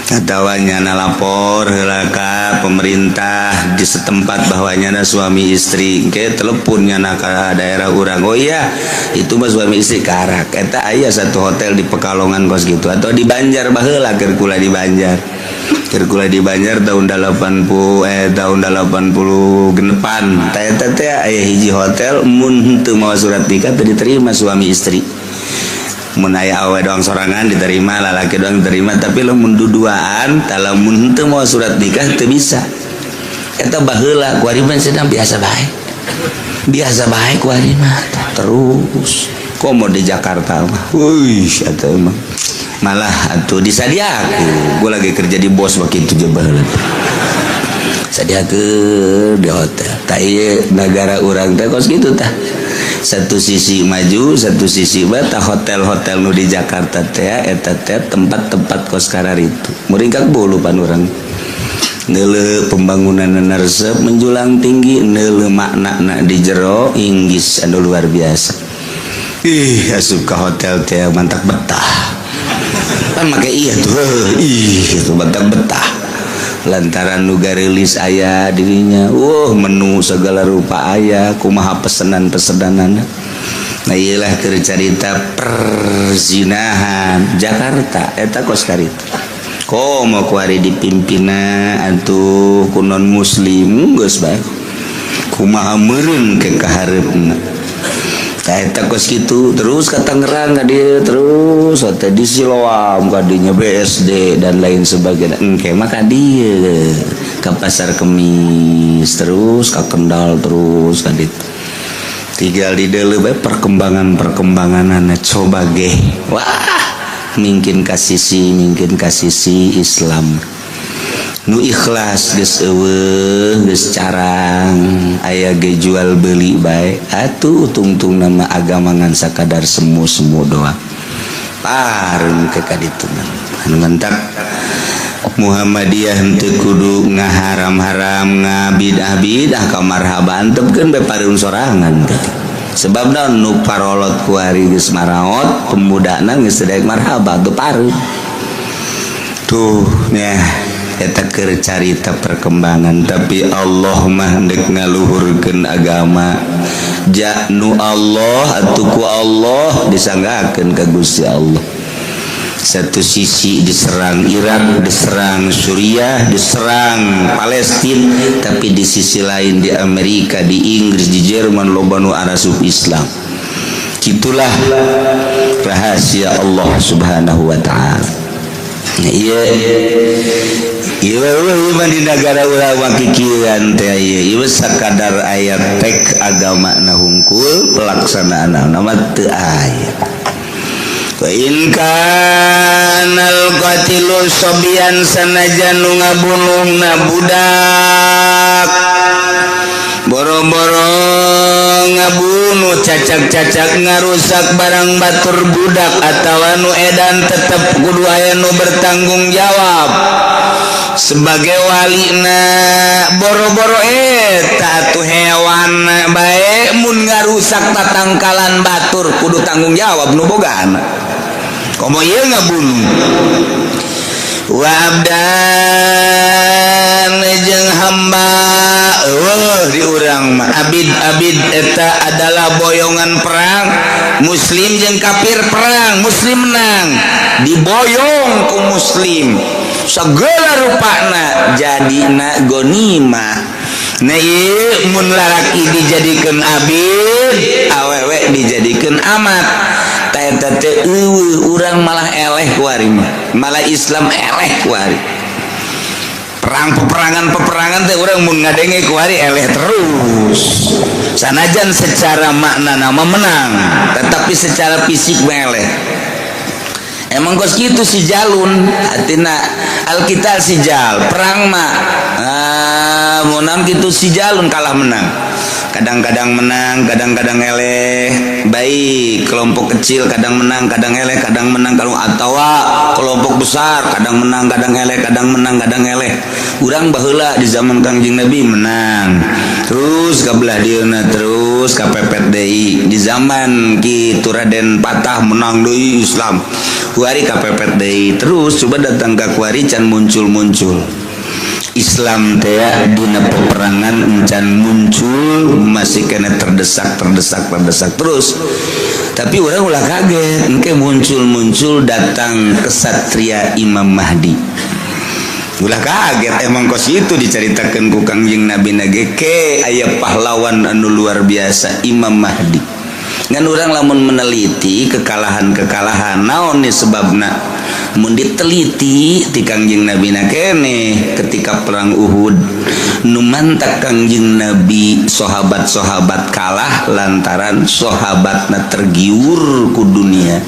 atawa nyana lapor heula ka pemerintah di setempat bahwa nyana suami istri ke telepon nyana ka daerah urang, "Oh iya, itu mah suami istri." Karak eta aya satu hotel di Pekalongan kos gitu atau di Banjar. Baheula keur kula di Banjar, keur kula di Banjar tahun 80, tahun 80 genepan teh, eta teh aya hiji hotel mun teu mawa surat nikah teu diterima suami istri. Mun aya awe doang sorangan diterima, lalaki doang diterima, tapi lamun duduaan tah, lamun teu mawa surat nikah teu bisa. Eta baheula, kuari mah sedang biasa bae, biasa bae kuari mah. Terus komo di Jakarta mah, wih, eta mah malah atuh disadiakeun. Gua lagi kerja di bos waktu itu je baheula, sadiakeun di hotel. Tah, ieu negara urang teh kos kitu tah, satu sisi maju, satu sisi bata. Hotel-hotel nu di Jakarta teh eta teh tempat-tempat kos kararitu muringkak bulu pan urang neuleu pembangunan resep menjulang tinggi, neuleu makna na di jero inggis anu luar biasa. Ih, asup ka hotel teh mantak betah kan make iya tuh. Ih, itu mantak betah lantaran nu garilis aya dirinya. Wah, menu segala rupa aya, kumaha pesenan-pesenanana. Nah, iyalah keur carita perzinahan Jakarta eta kos karita. Komo kuari dipimpina atuh ku non muslim geus bae kumaha meureun ke kahareupna. Tah, eta kos kitu terus ka Tangerang ka dieu, terus teh di Siloam kadinya BSD dan lain sebagainya. Engke mah ka dieu ka Pasar Kemis, terus ka Kendal, terus ka ditu. Tinggal di deuleu bae perkembangan-perkembanganana coba ge. Wah, mungkin ka sisi, mungkin ka sisi Islam. Nu ikhlas geus euweuh, geus carang, aya ge jual beli bae atuh. Tungtung nama agama ngan sakadar semu-semu doang, pareng ke kaditu. Anu mantak Muhammadiyah henteu kudu ngaharam-haram, ngabidah-bidah ka marhaban, antepkeun bae pareum sorangan teh. Sebab naon? Nu parolot kuari geus maraot, pemudana geus teu daek marhaba tuh, pareum tuh nya. Eta keur carita perkembangan, tapi Allah mah dek ngaluhurkeun agama. Ja nu Allah atuh ku Allah disanggakeun ka Gusti Allah. Satu sisi diserang Irak, diserang Suriah, diserang Palestina, tapi di sisi lain di Amerika, di Inggris, di Jerman loba nu arasup Islam. Itulah rahasia Allah Subhanahu wa Ta'ala. Iya iya, di negara urang kikiran teh ieu sakadar aya tek agama na hungkul, pelaksanaan nama teu aya. Wa in kanal qatilu sobiyan, sanajan nu ngabunuhna budak, boro-boro ngabunuh, cacak-cacak ngarusak barang batur budak atawa nu edan, tetep kudu aya nu bertanggung jawab sebagai walina. Boro-boro eta atuh, hewan bae mun ngarusak tatangkalan batur kudu tanggung jawab nu bogana, komo ieu ngabunuh. Wa abdan, jeung hamba eueuh di urang mah. Abid, abid eta adalah boyongan perang. Muslim jeung kafir perang, muslim menang, diboyong ku muslim segala rupana, jadina gonimah. Nah, ieu mun lalaki dijadikeun abid, awewe dijadikeun amat. Tah, eta teh euweuh, urang malah eleh kuari mah, malah Islam eleh kuari. Perang, peperangan, peperangan teh urang mun ngadenge kuari eleh terus. Sanajan secara makna nama menang, tetapi secara fisik mah eleh. Emang kos kitu si jalun artina alkitab sijal perang mah, ah, mun gitu si jalun kalah menang, kadang-kadang menang, kadang-kadang eleh. Baik kelompok kecil kadang menang, kadang eleh, kadang menang, kalau atau kelompok besar kadang menang, kadang eleh, kadang menang, kadang eleh. Urang baheula di zaman Kangjeng Nabi menang terus ka belah dieuna, terus kapepet deui. Di zaman kitu Raden Patah menang deui Islam, kuari kapepet deui terus. Coba datang ka kuari can muncul-muncul Islam teh dina peperangan, encan muncul, masih kena terdesak, terdesak, terdesak terus. Tapi orang ulah kaget engke muncul-muncul datang kesatria Imam Mahdi, ulah kaget. Emang kos itu diceritakan ku Kangjeng Nabi nage ke aya pahlawan anu luar biasa, Imam Mahdi. Ngan urang lamun meneliti kekalahan-kekalahan, naon nih sebabna, mun diteliti ti Kangjeng Nabi na kene ketika perang Uhud nu mantak Kangjeng Nabi sahabat-sahabat kalah lantaran sahabatna tergiur ku dunia.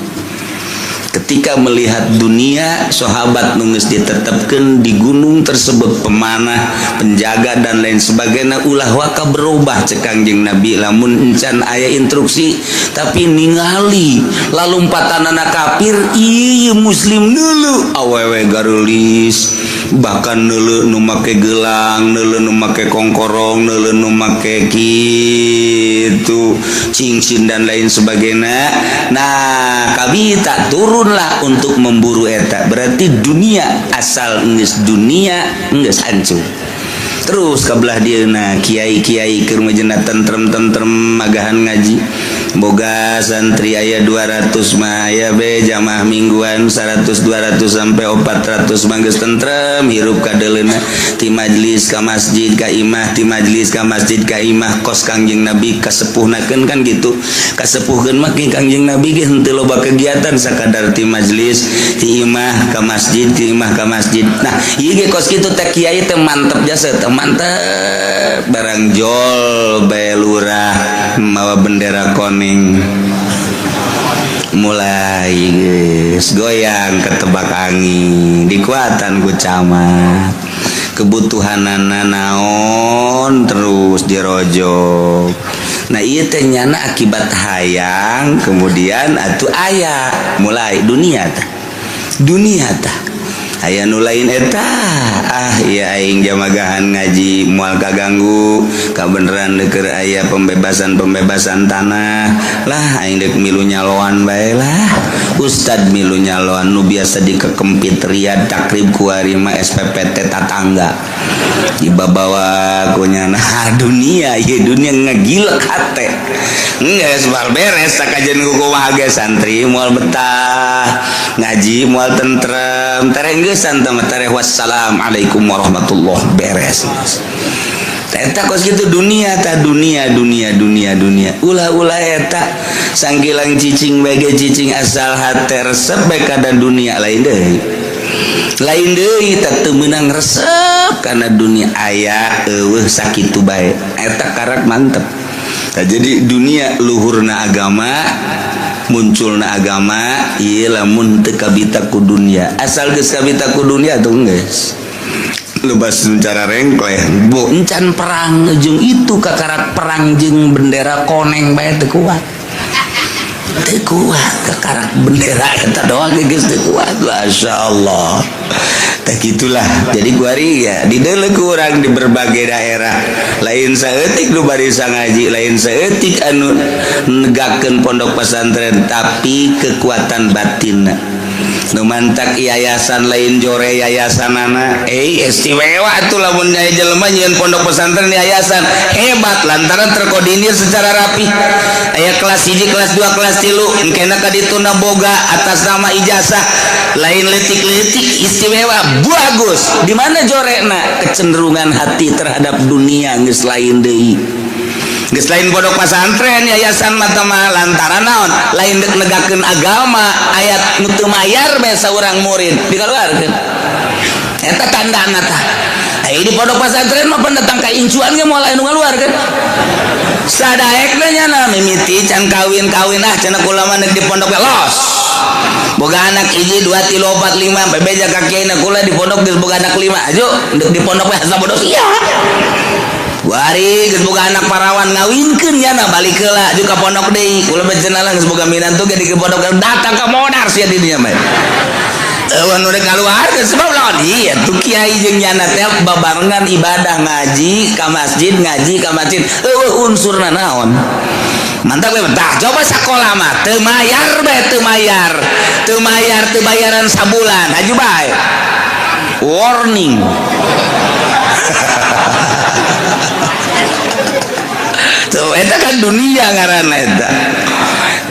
Ketika melihat dunia, sahabat nu geus ditetapkan di gunung tersebut, pemanah, penjaga, dan lain sebagainya, ulah waka berubah cek Kangjeng Nabi lamun encan aya instruksi. Tapi ningali lalumpatan anak kafir, iya muslim dulu awewe garulis, bahkan neuleu nu make gelang, neuleu nu make kongkorong, neuleu nu make kitu cincin dan lain sebagainya. Nah, kami tak turunlah untuk memburu eta. Berarti dunia, asal geus dunia geus hancur terus ka belah dieuna. Kiai-kiai keur majena tentrem tentrem magahan ngaji, boga santri aya 200 mah, aya be jamaah mingguan 100, 200 sampai 400 mah geus tentrem hirup kadeleuna, ti majlis ka masjid ka imah, ti majlis ka masjid ka imah, kos Kangjeng Nabi kasepuhnakeun kan gitu. Kasepuhkeun mah Kangjeng Nabi ge henteu loba kegiatan, sakadar ti majlis, ti imah ka masjid, ti imah ka masjid. Nah, ieu ge kos kitu teh, kiai teh mantep jasa teh, mantep. Barang jol bae lurah mawa bendera kuning, mulai geus goyang ketebak angin, dikuatan ku camat. Kebutuhanana naon terus dirojok. Nah, ieu teh nyana akibat hayang kemudian atuh aya mulai dunia tah. Dunia tah. Aya nu lain eta, ah iya, aing jamagahan ngaji moal kaganggu, kabeneran keur aya pembebasan-pembebasan tanah lah, aing dek milu nyaloan bae lah. Ustad milu nyaloan nu biasa dikekempit Riyad Takrib, kuari mah SPPT tatangga dibabawa ku nyana. Dunia ieu, dunia ngagilek hate. Geus bal beres sakajen kumaha ge santri moal betah ngaji, moal tentrem, tereh geusan teh tereh wassalamualaikum warahmatullah, beres. Eta kos gitu dunia ta, dunia, dunia, dunia, dunia. Ulah-ulah eta sanggilang cicing bae cicing, asal hate resep bae kana dunia. Lain deui, lain deui, teh teu meunang resep kana dunia, aya eueuh sakitu bae, eta karak mantep. Nah, jadi dunia luhurna agama, munculna agama ieu lamun teu kabita ku dunia. Asal geus kabita ku dunia tuh geus lebas cara rengkleh bu encan perang jeung itu, kakarak perang jeung bendera koneng bae teu kuat, teu kuat. Kakarak bendera eta doang geus teu kuat. Masya Allah. Tak gitulah. Jadi kuari ya di kurang di berbagai daerah, lain saeutik nu barisa ngaji, lain saeutik anu negakeun pondok pesantren, tapi kekuatan batin nu mantak yayasan lain jore yayasanana. Eh, istimewa tuh lamun aya jelema nyieun pondok pesantren yayasan, hebat lantaran terkoordinir secara rapi, aya kelas 1, kelas 2, kelas 3, engkena ka dituna boga atas nama ijazah, lain letik-letik, istimewa, bagus. Di mana jorena? Kecenderungan hati terhadap dunia geus lain deui, geus lain pondok pesantren yayasan mata mah. Lantaran naon? Lain dek negakeun agama. Ayat nu teu mayar bae saurang murid dikaluarkeun, eta tandana tah. Aya di pondok pesantren mah pendatang ka incuan ge moal aya nu ngaluarkeun. Sadaekna nyana mimiti can kawin-kawin, ah cenah kula mah di pondok los boga anak hiji, dua, tilu, opat, lima, bebeja ka kiai, kula di pondok geus boga anak lima, aju di pondok we asa bodoh sia. Wari geus boga anak parawan, ngawinkeun nyana, balik heula juga pondok deui. Kula mah cenah geus boga minantu ge di pondok, datang ka modar sia di dinya mah. Eueuh nu rek ngaluarkeun, sebab lawan iya tuh kiai jeung nyana teh babarengan ibadah, ngaji ka masjid, ngaji ka masjid, eueuh unsurna naon. Mantap we. Tah, coba sakola mah teu mayar bae, teu mayar, teu mayar, teu bayaran sabulan, aju bae warning. Tuh, eta kan dunia ngaranna eta.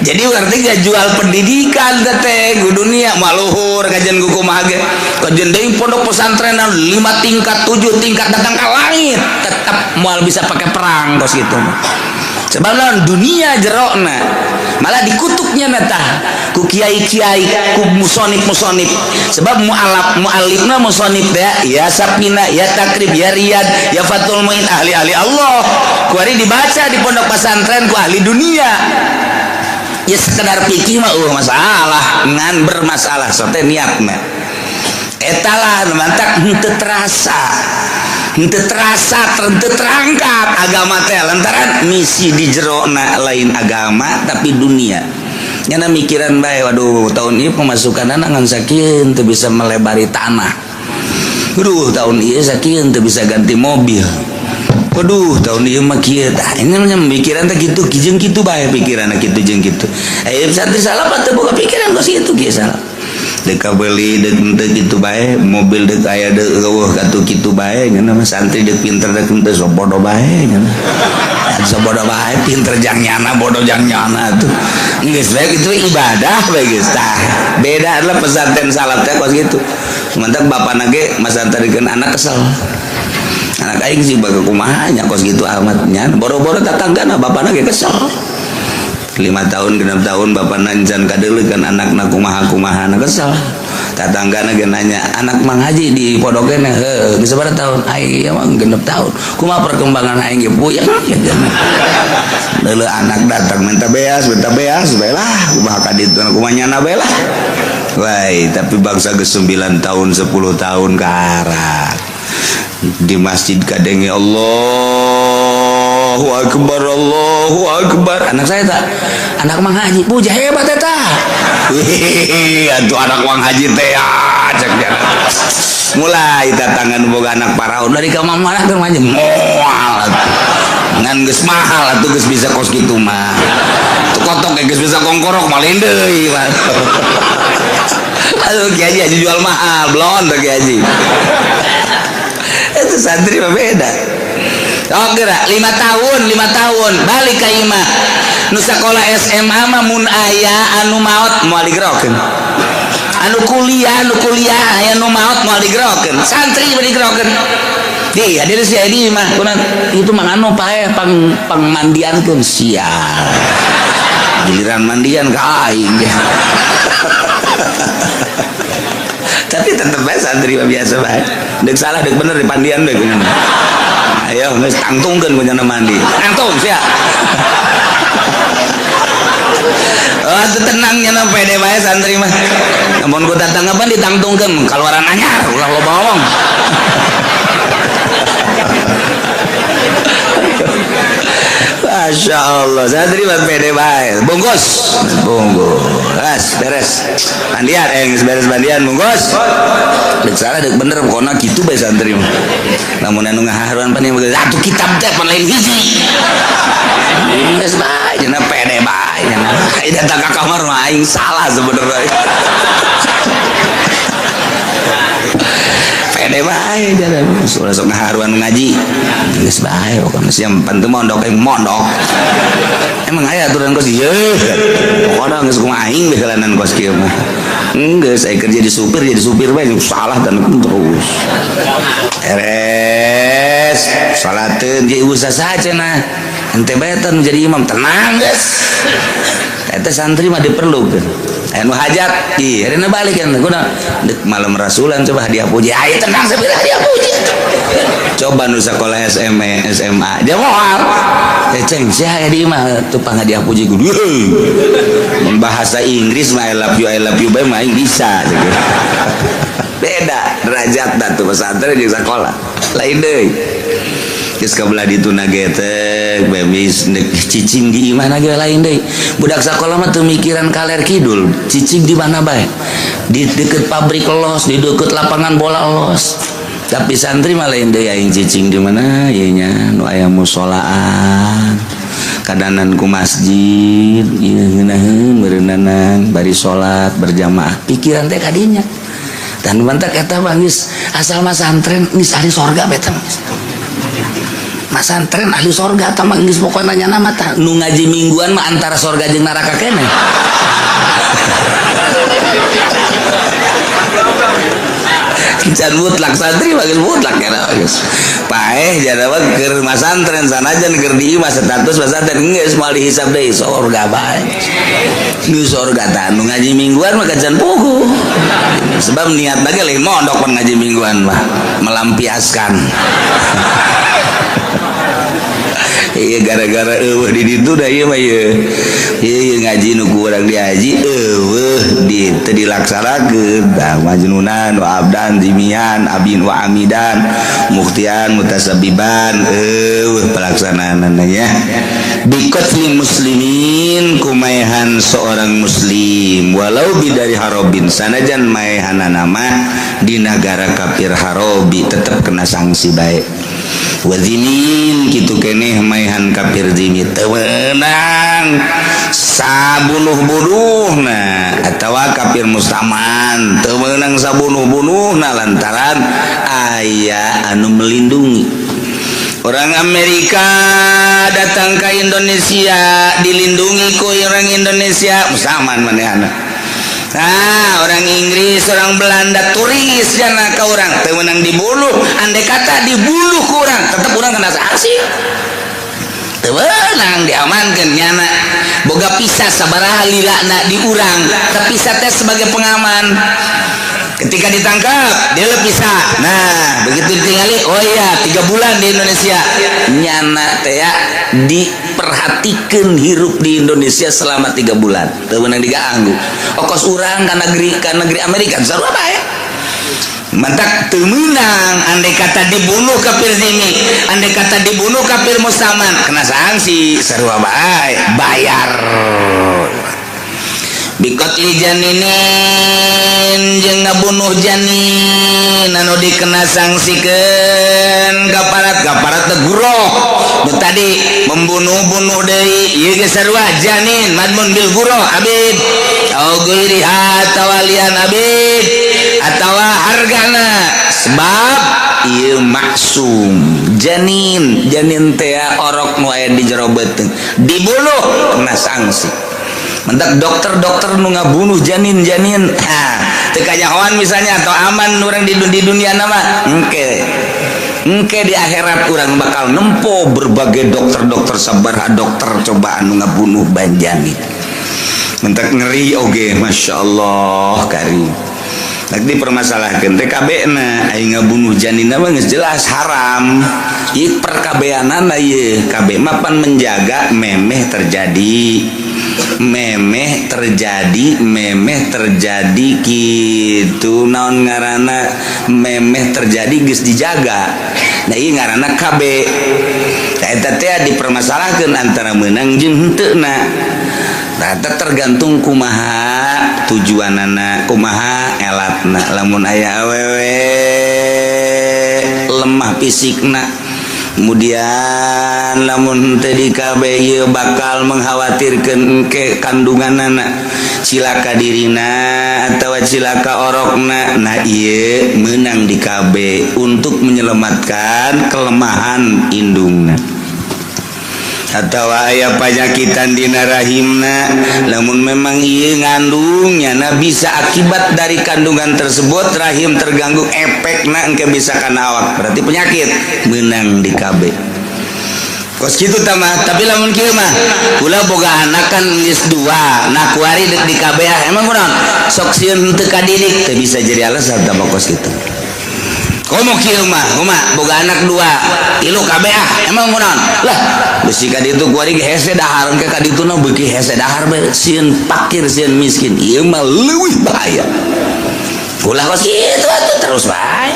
Jadi artinya gak jual pendidikan teh ku dunia maluhur kajian ku kumaha ge. Kajian deui pondok pesantren 5 tingkat, 7 tingkat, datang ke langit, tetap moal bisa pakai perang kos gitu mah. Sebab lawan dunia jerokna malah dikutuknya tah ku kiai-kiai, ku musonib-musonib, sebab mualaf mualifna musonib teh ya Sapina, ya Takrib, ya Riyad, ya Fathul Muin, ahli-ahli Allah. Kuari dibaca di pondok pesantren ku ahli dunia, ya sekedar pikir mah masalah, ngan bermasalah sote niatna. Etalah mantak henteu terasa, henteu terasa, henteu terangkat agama teh lantaran misi di jerona lain agama tapi dunia. Nyana mikiran bae, waduh, tahun ini pemasukan anak ngan sakieu, teu bisa melebari tanah. Waduh, tahun ieu sakieu, teu bisa ganti mobil. Waduh, tahun ieu mah kieu. Tah, ini namanya mikiran teh kitu jeung kitu bae, pikiran kitu jeung kitu. Eh, santri salah teu boga pikiran kos kitu kieu, salah dek kabeli dek henteu kitu bae, mobil dek aya dek eueuh katuh kitu bae. Nya mah santri dek pinter dek henteu sok bodoh bae, nya sok bodoh bae, pinter jang nyana, bodoh jang nyana tuh geus bae kitu, ibadah bae geus. Tah, beda adalah pesantren salaf teh kos kitu. Mantap, bapana ge masantarikeun anak kesel, anak aing sih baga kumaha nya kos gitu amat nya, boro-boro tatanggana, bapana ge kesel. 5 tahun, 6 tahun bapak encan kadeuleukan anakna kumaha kumaha na kesel. Tatanggana ge nanya, anak Mang Haji di pondok keneh, heuh, geus sabaraha tahun? Aing ieu mah 6 tahun. Kumaha perkembangan? Aing ge puyeng. Deuleu anak datang minta beas, minta beas bae lah, kumaha ka ditu, kumaha nyana bae lah. Wai, tapi bangsa geus 9 tahun, 10 tahun karak. Di masjid kadenge Allahu Akbar, Allahu Akbar. Anak saya tak, anak Mang Haji puja hebat eta. Hehehe, atuh anak Mang Haji teh ya, cek dia. Mulai datangan boga anak paraun dari ka mana teh mah moal ngan geus mahal atuh, geus bisa kos kitu mah. Tuh kotok geus bisa kongkorok mah lain deui. Aduh, Kiai Haji jual mahal blon tuh Kiai Haji. Itu santri mah beda. Oh, gerak 5 tahun, 5 tahun balik ke imah. Nu sekolah SMA mah mun aya anu maot moal digerokeun. Anu kuliah, anu kuliah aya nu maot moal digerokeun. Santri mah digerokeun. Di hadir si Edi mah kunan itu mah anu pae pang pangmandiankeun sial. Giliran mandian ka aing. Tapi tetep bae santri mah biasa bae. Deuk salah deuk bener di pandian deuk. Ayo geus tangtungkeun ku nyana mandi. Tangtung sia. Oh, itu tenang nyana pede bae santri mah. Namun ku tatanggapan ditangtungkeun kaluaran anyar ulah loba ngomong. Masya Allah, santri mah pede bae. Bungkus, bungkus, beres. Mandian, geus beres mandian, bungkus. Deuk salah deuk bener pokona kitu bae santri mah. Lamun anu ngaharuan pan atuh kitab teh pan lain hiji. Geus bae cenah pede bae cenah. Ai datang ka kamar mah aing salah sebenarnya. Pede bae cenah. Ulah sok ngaharuan ngaji. Geus bae pokona sia pan teu mondok aing mondok. Emang aya aturan kos ieu. Pokona geus kumaha aing bekalanan kos kieu mah. Geus aya kerja di supir jadi supir bae salah dan terus. Beres salateun jeung ibu saha cenah. Ente bae teh nu jadi imam tenang geus. Eta santri mah diperlukeun. Aya nu hajat, ih harina balik kan kuna deuk malam rasulan coba hadiah puji. Ayo tenang sambil hadiah puji. Coba nu sakola SMA, SMA dia moal. Ceng sia aya di imah tuh panghadiah puji kudu. Mun bahasa Inggris mah I love you bae mah aing bisa gitu. Beda derajat dah tuh pesantren jeung sakola. Lain deui. Geus kabelah dituna getek bemis cicing di imah ge lain deui. Budak sakola mah teu mikiran kaler kidul, cicing di mana bae. Di deket pabrik los, di deket lapangan bola los. Tapi santri mah lain deui, aing cicing di mana ieu nya nu aya musolaan. Kadanan ku masjid, ieu ngeunaheun beureunanang bari salat berjamaah. Pikiran teh kadinya. Dan mantak eta mah geus asal mah santren geus ahli sorga beta mah. Masantren ahli sorga eta mah geus pokona nyana mah tah nu ngaji mingguan mah antara sorga jeung neraka keneh. Can mutlak santri mah geus mutlak ya geus. Paeh jana mah keur masantren sanajan keur di imah status masantren geus moal dihisab deui sorga bae. Geus sorga tah nu ngaji mingguan mah can puguh. Sebab niat lagi lain mondok pan ngaji mingguan mah melampiaskan. Iya gara-gara eueuh di ditu da ieu mah ieu. Ieu ngaji nu kurang diaji eueuh di teu dilaksanakeun. Tah majnunan wa abdan zimian abin wa amidan muktian mutasabiban eueuh pelaksanaanna nya. Biqatli muslimin kumaehan seorang muslim walau bidari harobin sanajan maehanana mah di nagara kafir harobi tetep kena sanksi bae. Wazimin kitu keneh maehan kafir zimi teu meunang sabunuh-bunuhna atawa kafir mustaman teu meunang sabunuh-bunuhna lantaran aya anu melindungi. Orang Amerika datang ke Indonesia dilindungi ku orang Indonesia mustaman manehna. Nah, orang Inggris, orang Belanda turis jana ka urang teu meunang dibunuh, andai kata dibunuh ku urang tetep urang kena sanksi. Teu meunang diamankeun nyana. Boga pisah sabaraha lilana di urang, tapi pisah teh sebagai pengaman. Ketika ditangkap, dia pisah. Nah, begitu ditinggali, oh iya, 3 bulan di Indonesia. Nyana teh ya diperhatikan hirup di Indonesia selama 3 bulan. Teu meunang diganggu. Okos urang ka negeri Amerika sarua bae. Mantak teu meunang andai kata dibunuh kafir zimmi, andai kata dibunuh kafir mustaman, kena sanksi sarua bae, bayar. Biqatli janinin, jeung ngabunuh janin anu dikena sangsikeun kaparat. Kaparat teh guroh nu tadi membunuh, bunuh deui. Ieu ge sarua, janin madmun bil guroh abid au ghairiha, atawa lian abid atawa hargana, sebab ieu maksum janin. Janin teh orok nu aya di jero beuteung, dibunuh kena sanksi. Mentak dokter-dokter nu ngabunuh janin-janin, ah, teu kanyahoan misalnya atau aman orang di dunia nama, engke engke di akhirat orang bakal nempo berbagai dokter-dokter, sabaraha dokter coba anu ngabunuh banjanin. Mentak ngeri oge, masya Allah karim. Nak dipermasalahkan TKB na aing ngabunuh janin mah geus jelas haram. Ieu perkabeanana, ieu KB mapan menjaga memeh terjadi, memeh terjadi, memeh terjadi gitu. Naon ngaranna, memeh terjadi geus dijaga. Nah, ieu ngaranna KB. Nah, eta teh dipermasalahkeun antara meunang jeung henteu. Nah, tergantung kumaha tujuanana, kumaha elatna. Lamun aya awewe lemah fisikna, kemudian lamun teu di KB ieu bakal mengkhawatirkan engke kandunganana, cilaka dirina atau cilaka orokna, nah, ieu menang di KB untuk menyelamatkan kelemahan indungna. Atau aya panyakitan dina rahimna, namun memang ieu ngandungnya, nah, bisa akibat dari kandungan tersebut rahim terganggu, efekna engke bisa kana awak, berarti penyakit, menang di KB kos kitu tamah. Tapi lamun kieu mah, kula boga anak kan geus dua, nah, kuari deuk di KB ah, emang kunaon sok sieun henteu kadidik, teu bisa jadi alasan tambah kos kitu. Komo kieu mah, kumaha, boga anak dua, tilu, KB ah, emang kunaon lah besi ka ditu kuari ge hese dahar, engke ka dituna beuki hese dahar bae, sieun pakir, sieun miskin. Ieu mah leuwih bahaya, ulah kos kitu atuh, terus bae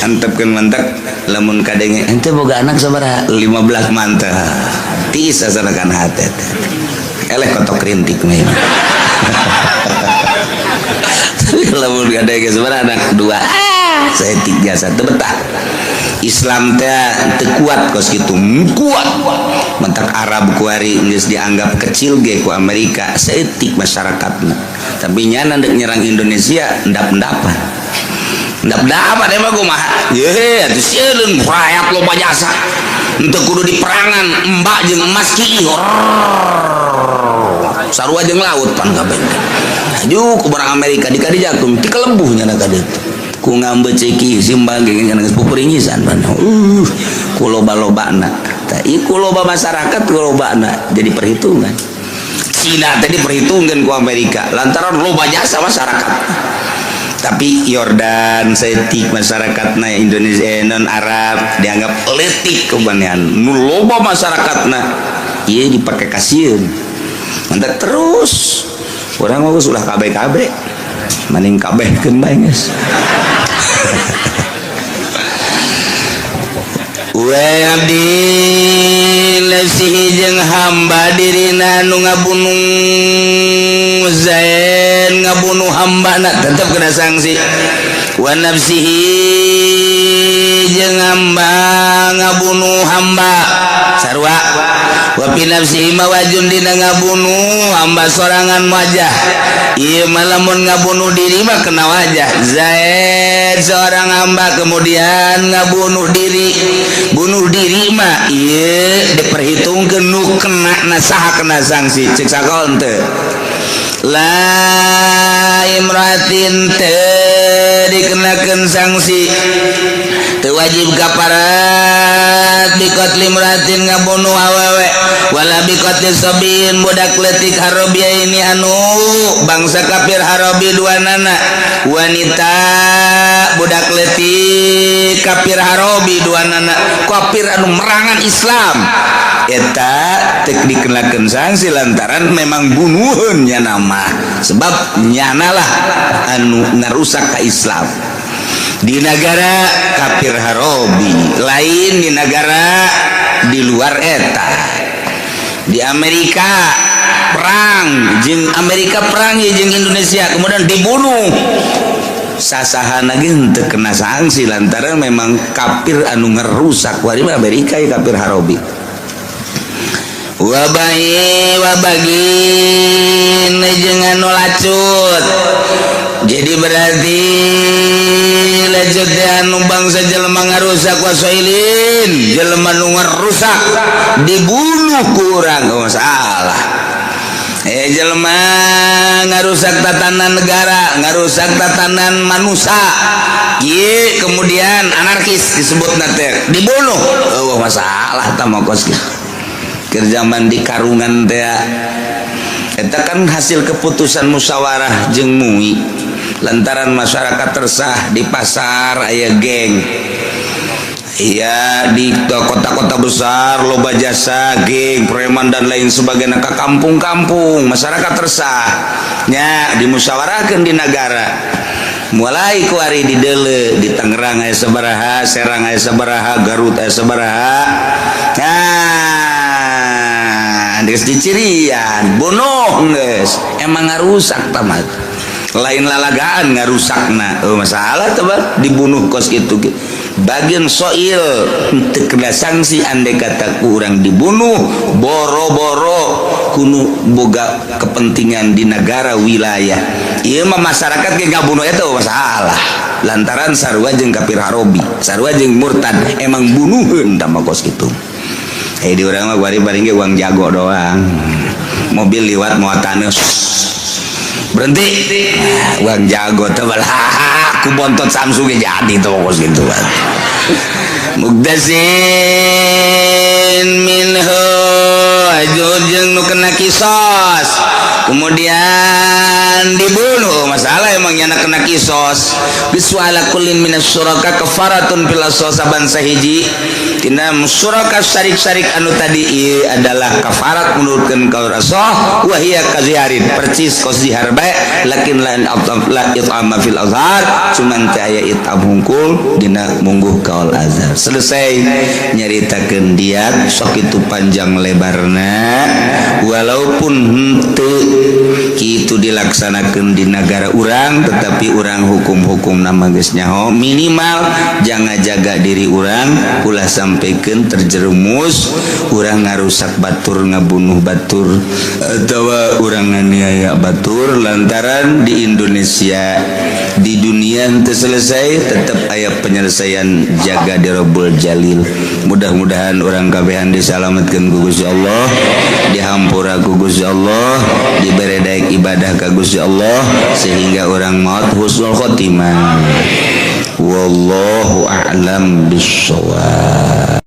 antepkeun. Mantap, lamun kadenge ente boga anak sabaraha, 15, mantap, tiis asana kana hate teh, eleh kotok rintik mah ieu. Lamun kadenge sabaraha anak, dua, ah, saeutik jasa teu betah. Islam teh teu kuat kos kitu, kuat. Mentak Arab kuari geus dianggap kecil ge ku Amerika, saeutik masyarakatna, tapi nyana dek nyerang Indonesia endap-endapan, endap-endapan. Emang kumaha ye atuh, sieun rakyat loba jasa, henteu kudu di perangan embak jeung emas ki sarua jeung laut pan kabeh. Aju ku barang Amerika di kadijakum ti kelebuh nyana ka ditu ku ngambe ceki simbang ge nyana geus pupuringisan pan ku loba-lobana. Tah, ieu ku loba masyarakat, ku lobana jadi perhitungan. Cina tadi perhitungan ku Amerika lantaran loba jasa masyarakat, tapi Yordan saeutik masyarakatna, Indonesia, non Arab dianggap letik kebanean nu loba masyarakatna, ieu dipake kasieun. Mantap, terus urang mah geus ulah KB-KB, mending kabehkeun bae geus. Wa abdi nafsihi, jeung hamba dirina nu ngabunuh Zaid, ngabunuh hambana tetep kena sanksi. Wa nafsihi, jeung hamba ngabunuh hamba sarua. Wa fi nafsihi mawajun, dina ngabunuh hamba sorangan wajah. Ieu mah lamun ngabunuh diri mah kena wajah. Zaid seorang hamba kemudian ngabunuh diri, bunuh diri mah ieu diperhitungkeun nu kena na saha, kena sanksi cek sakol teu. La imratin, teu dikenakeun sanksi, teu wajib kaparat biqatli imratin, ngabunuh awewe, wala biqatli sabiyin, budak leutik, ini anu bangsa kafir harobi dua nana, wanita, budak leutik, kafir harobi dua nana, kafir anu merangan Islam eta teu dikenakeun sanksi lantaran memang bunuhun nya nama, sebab nyanalah anu ngarusak ka Islam. Di negara kafir harobi lain, di negara di luar eta, di Amerika perang jeung Amerika, perang jeung Indonesia, kemudian dibunuh sasahan lagi henteu kena sanksi lantaran memang kafir anu ngerusak. Wari Amerika ya kafir harobi. Wabai wabagin jeung anu lacut. Jadi berarti lacut teh anu bangsa jelema ngarusak, wasoilin jelema nu ngarusak dibunuh kurang. Oh, salah. Jelema ngarusak tatanan negara, ngarusak tatanan manusia. Ye, kemudian anarkis disebut teh, dibunuh. Oh, masalah tah kos keur zaman di karungan teh. Eta kan hasil keputusan musyawarah jeung MUI lantaran masyarakat resah di pasar aya geng. Iya, di kota-kota besar loba jasa geng preman dan lain sebagainya ke kampung-kampung, masyarakat resah nya, dimusyawarahkan di negara. Mulai kuari di dele di Tangerang aya sabaraha, Serang aya sabaraha, Garut aya sabaraha. Nah, geus dicirian, bunuh geus. Emang ngarusak tamat, lain lalagaan ngarusakna. Oh, masalah coba dibunuh kos itu. Bagian soil teu kena sanksi andai kata kurang dibunuh boro-boro kuno boga kepentingan di negara wilayah. Ieu mah masyarakat ge ngabunuh, eta masalah lantaran sarua jeung kafir harobi, sarua jeung murtad, emang bunuheun tah mah kos kitu. Eh, di urang mah bari paling ge uang jago doang, mobil liwat muatannya berhenti, uang jago teh ku bontot Samsung ge jadi tuh kos gitu kan. Muktasin minhu jeung nu kena kisos kemudian dibunuh, masalah emang nyana kena kisos. Biswala kullin minas syuraka kafaratun fil saban sahiji tina syuraka, syarik-syarik anu tadi ieu adalah kafarat menurutkeun kaul asah. Wa hiya kaziharin, percis kos zihar bae, lakin la la it'ama fil azhar, cuman teu aya itam hungkul dina mungguh kaul azhar. Selesai nyaritakeun diat sok itu panjang lebarna. Walaupun henteu kitu dilaksanakeun di negara urang, tetapi urang hukum-hukum nama geus nyaho, minimal jangan jaga diri urang ulah sampaikan terjerumus urang ngarusak batur, ngabunuh batur, atau urang nganiaya batur, lantaran di Indonesia, di dunia itu selesai tetap aya penyelesaian jaga di Robbul Jalil. Mudah-mudahan urang kabehan disalamatkan ku Gusti Allah, dihampura ku Gusti Allah, dibere daek ibadah ka Gusti Allah, sehingga urang maut husnul khotimah. Wallahu a'lam bissawab.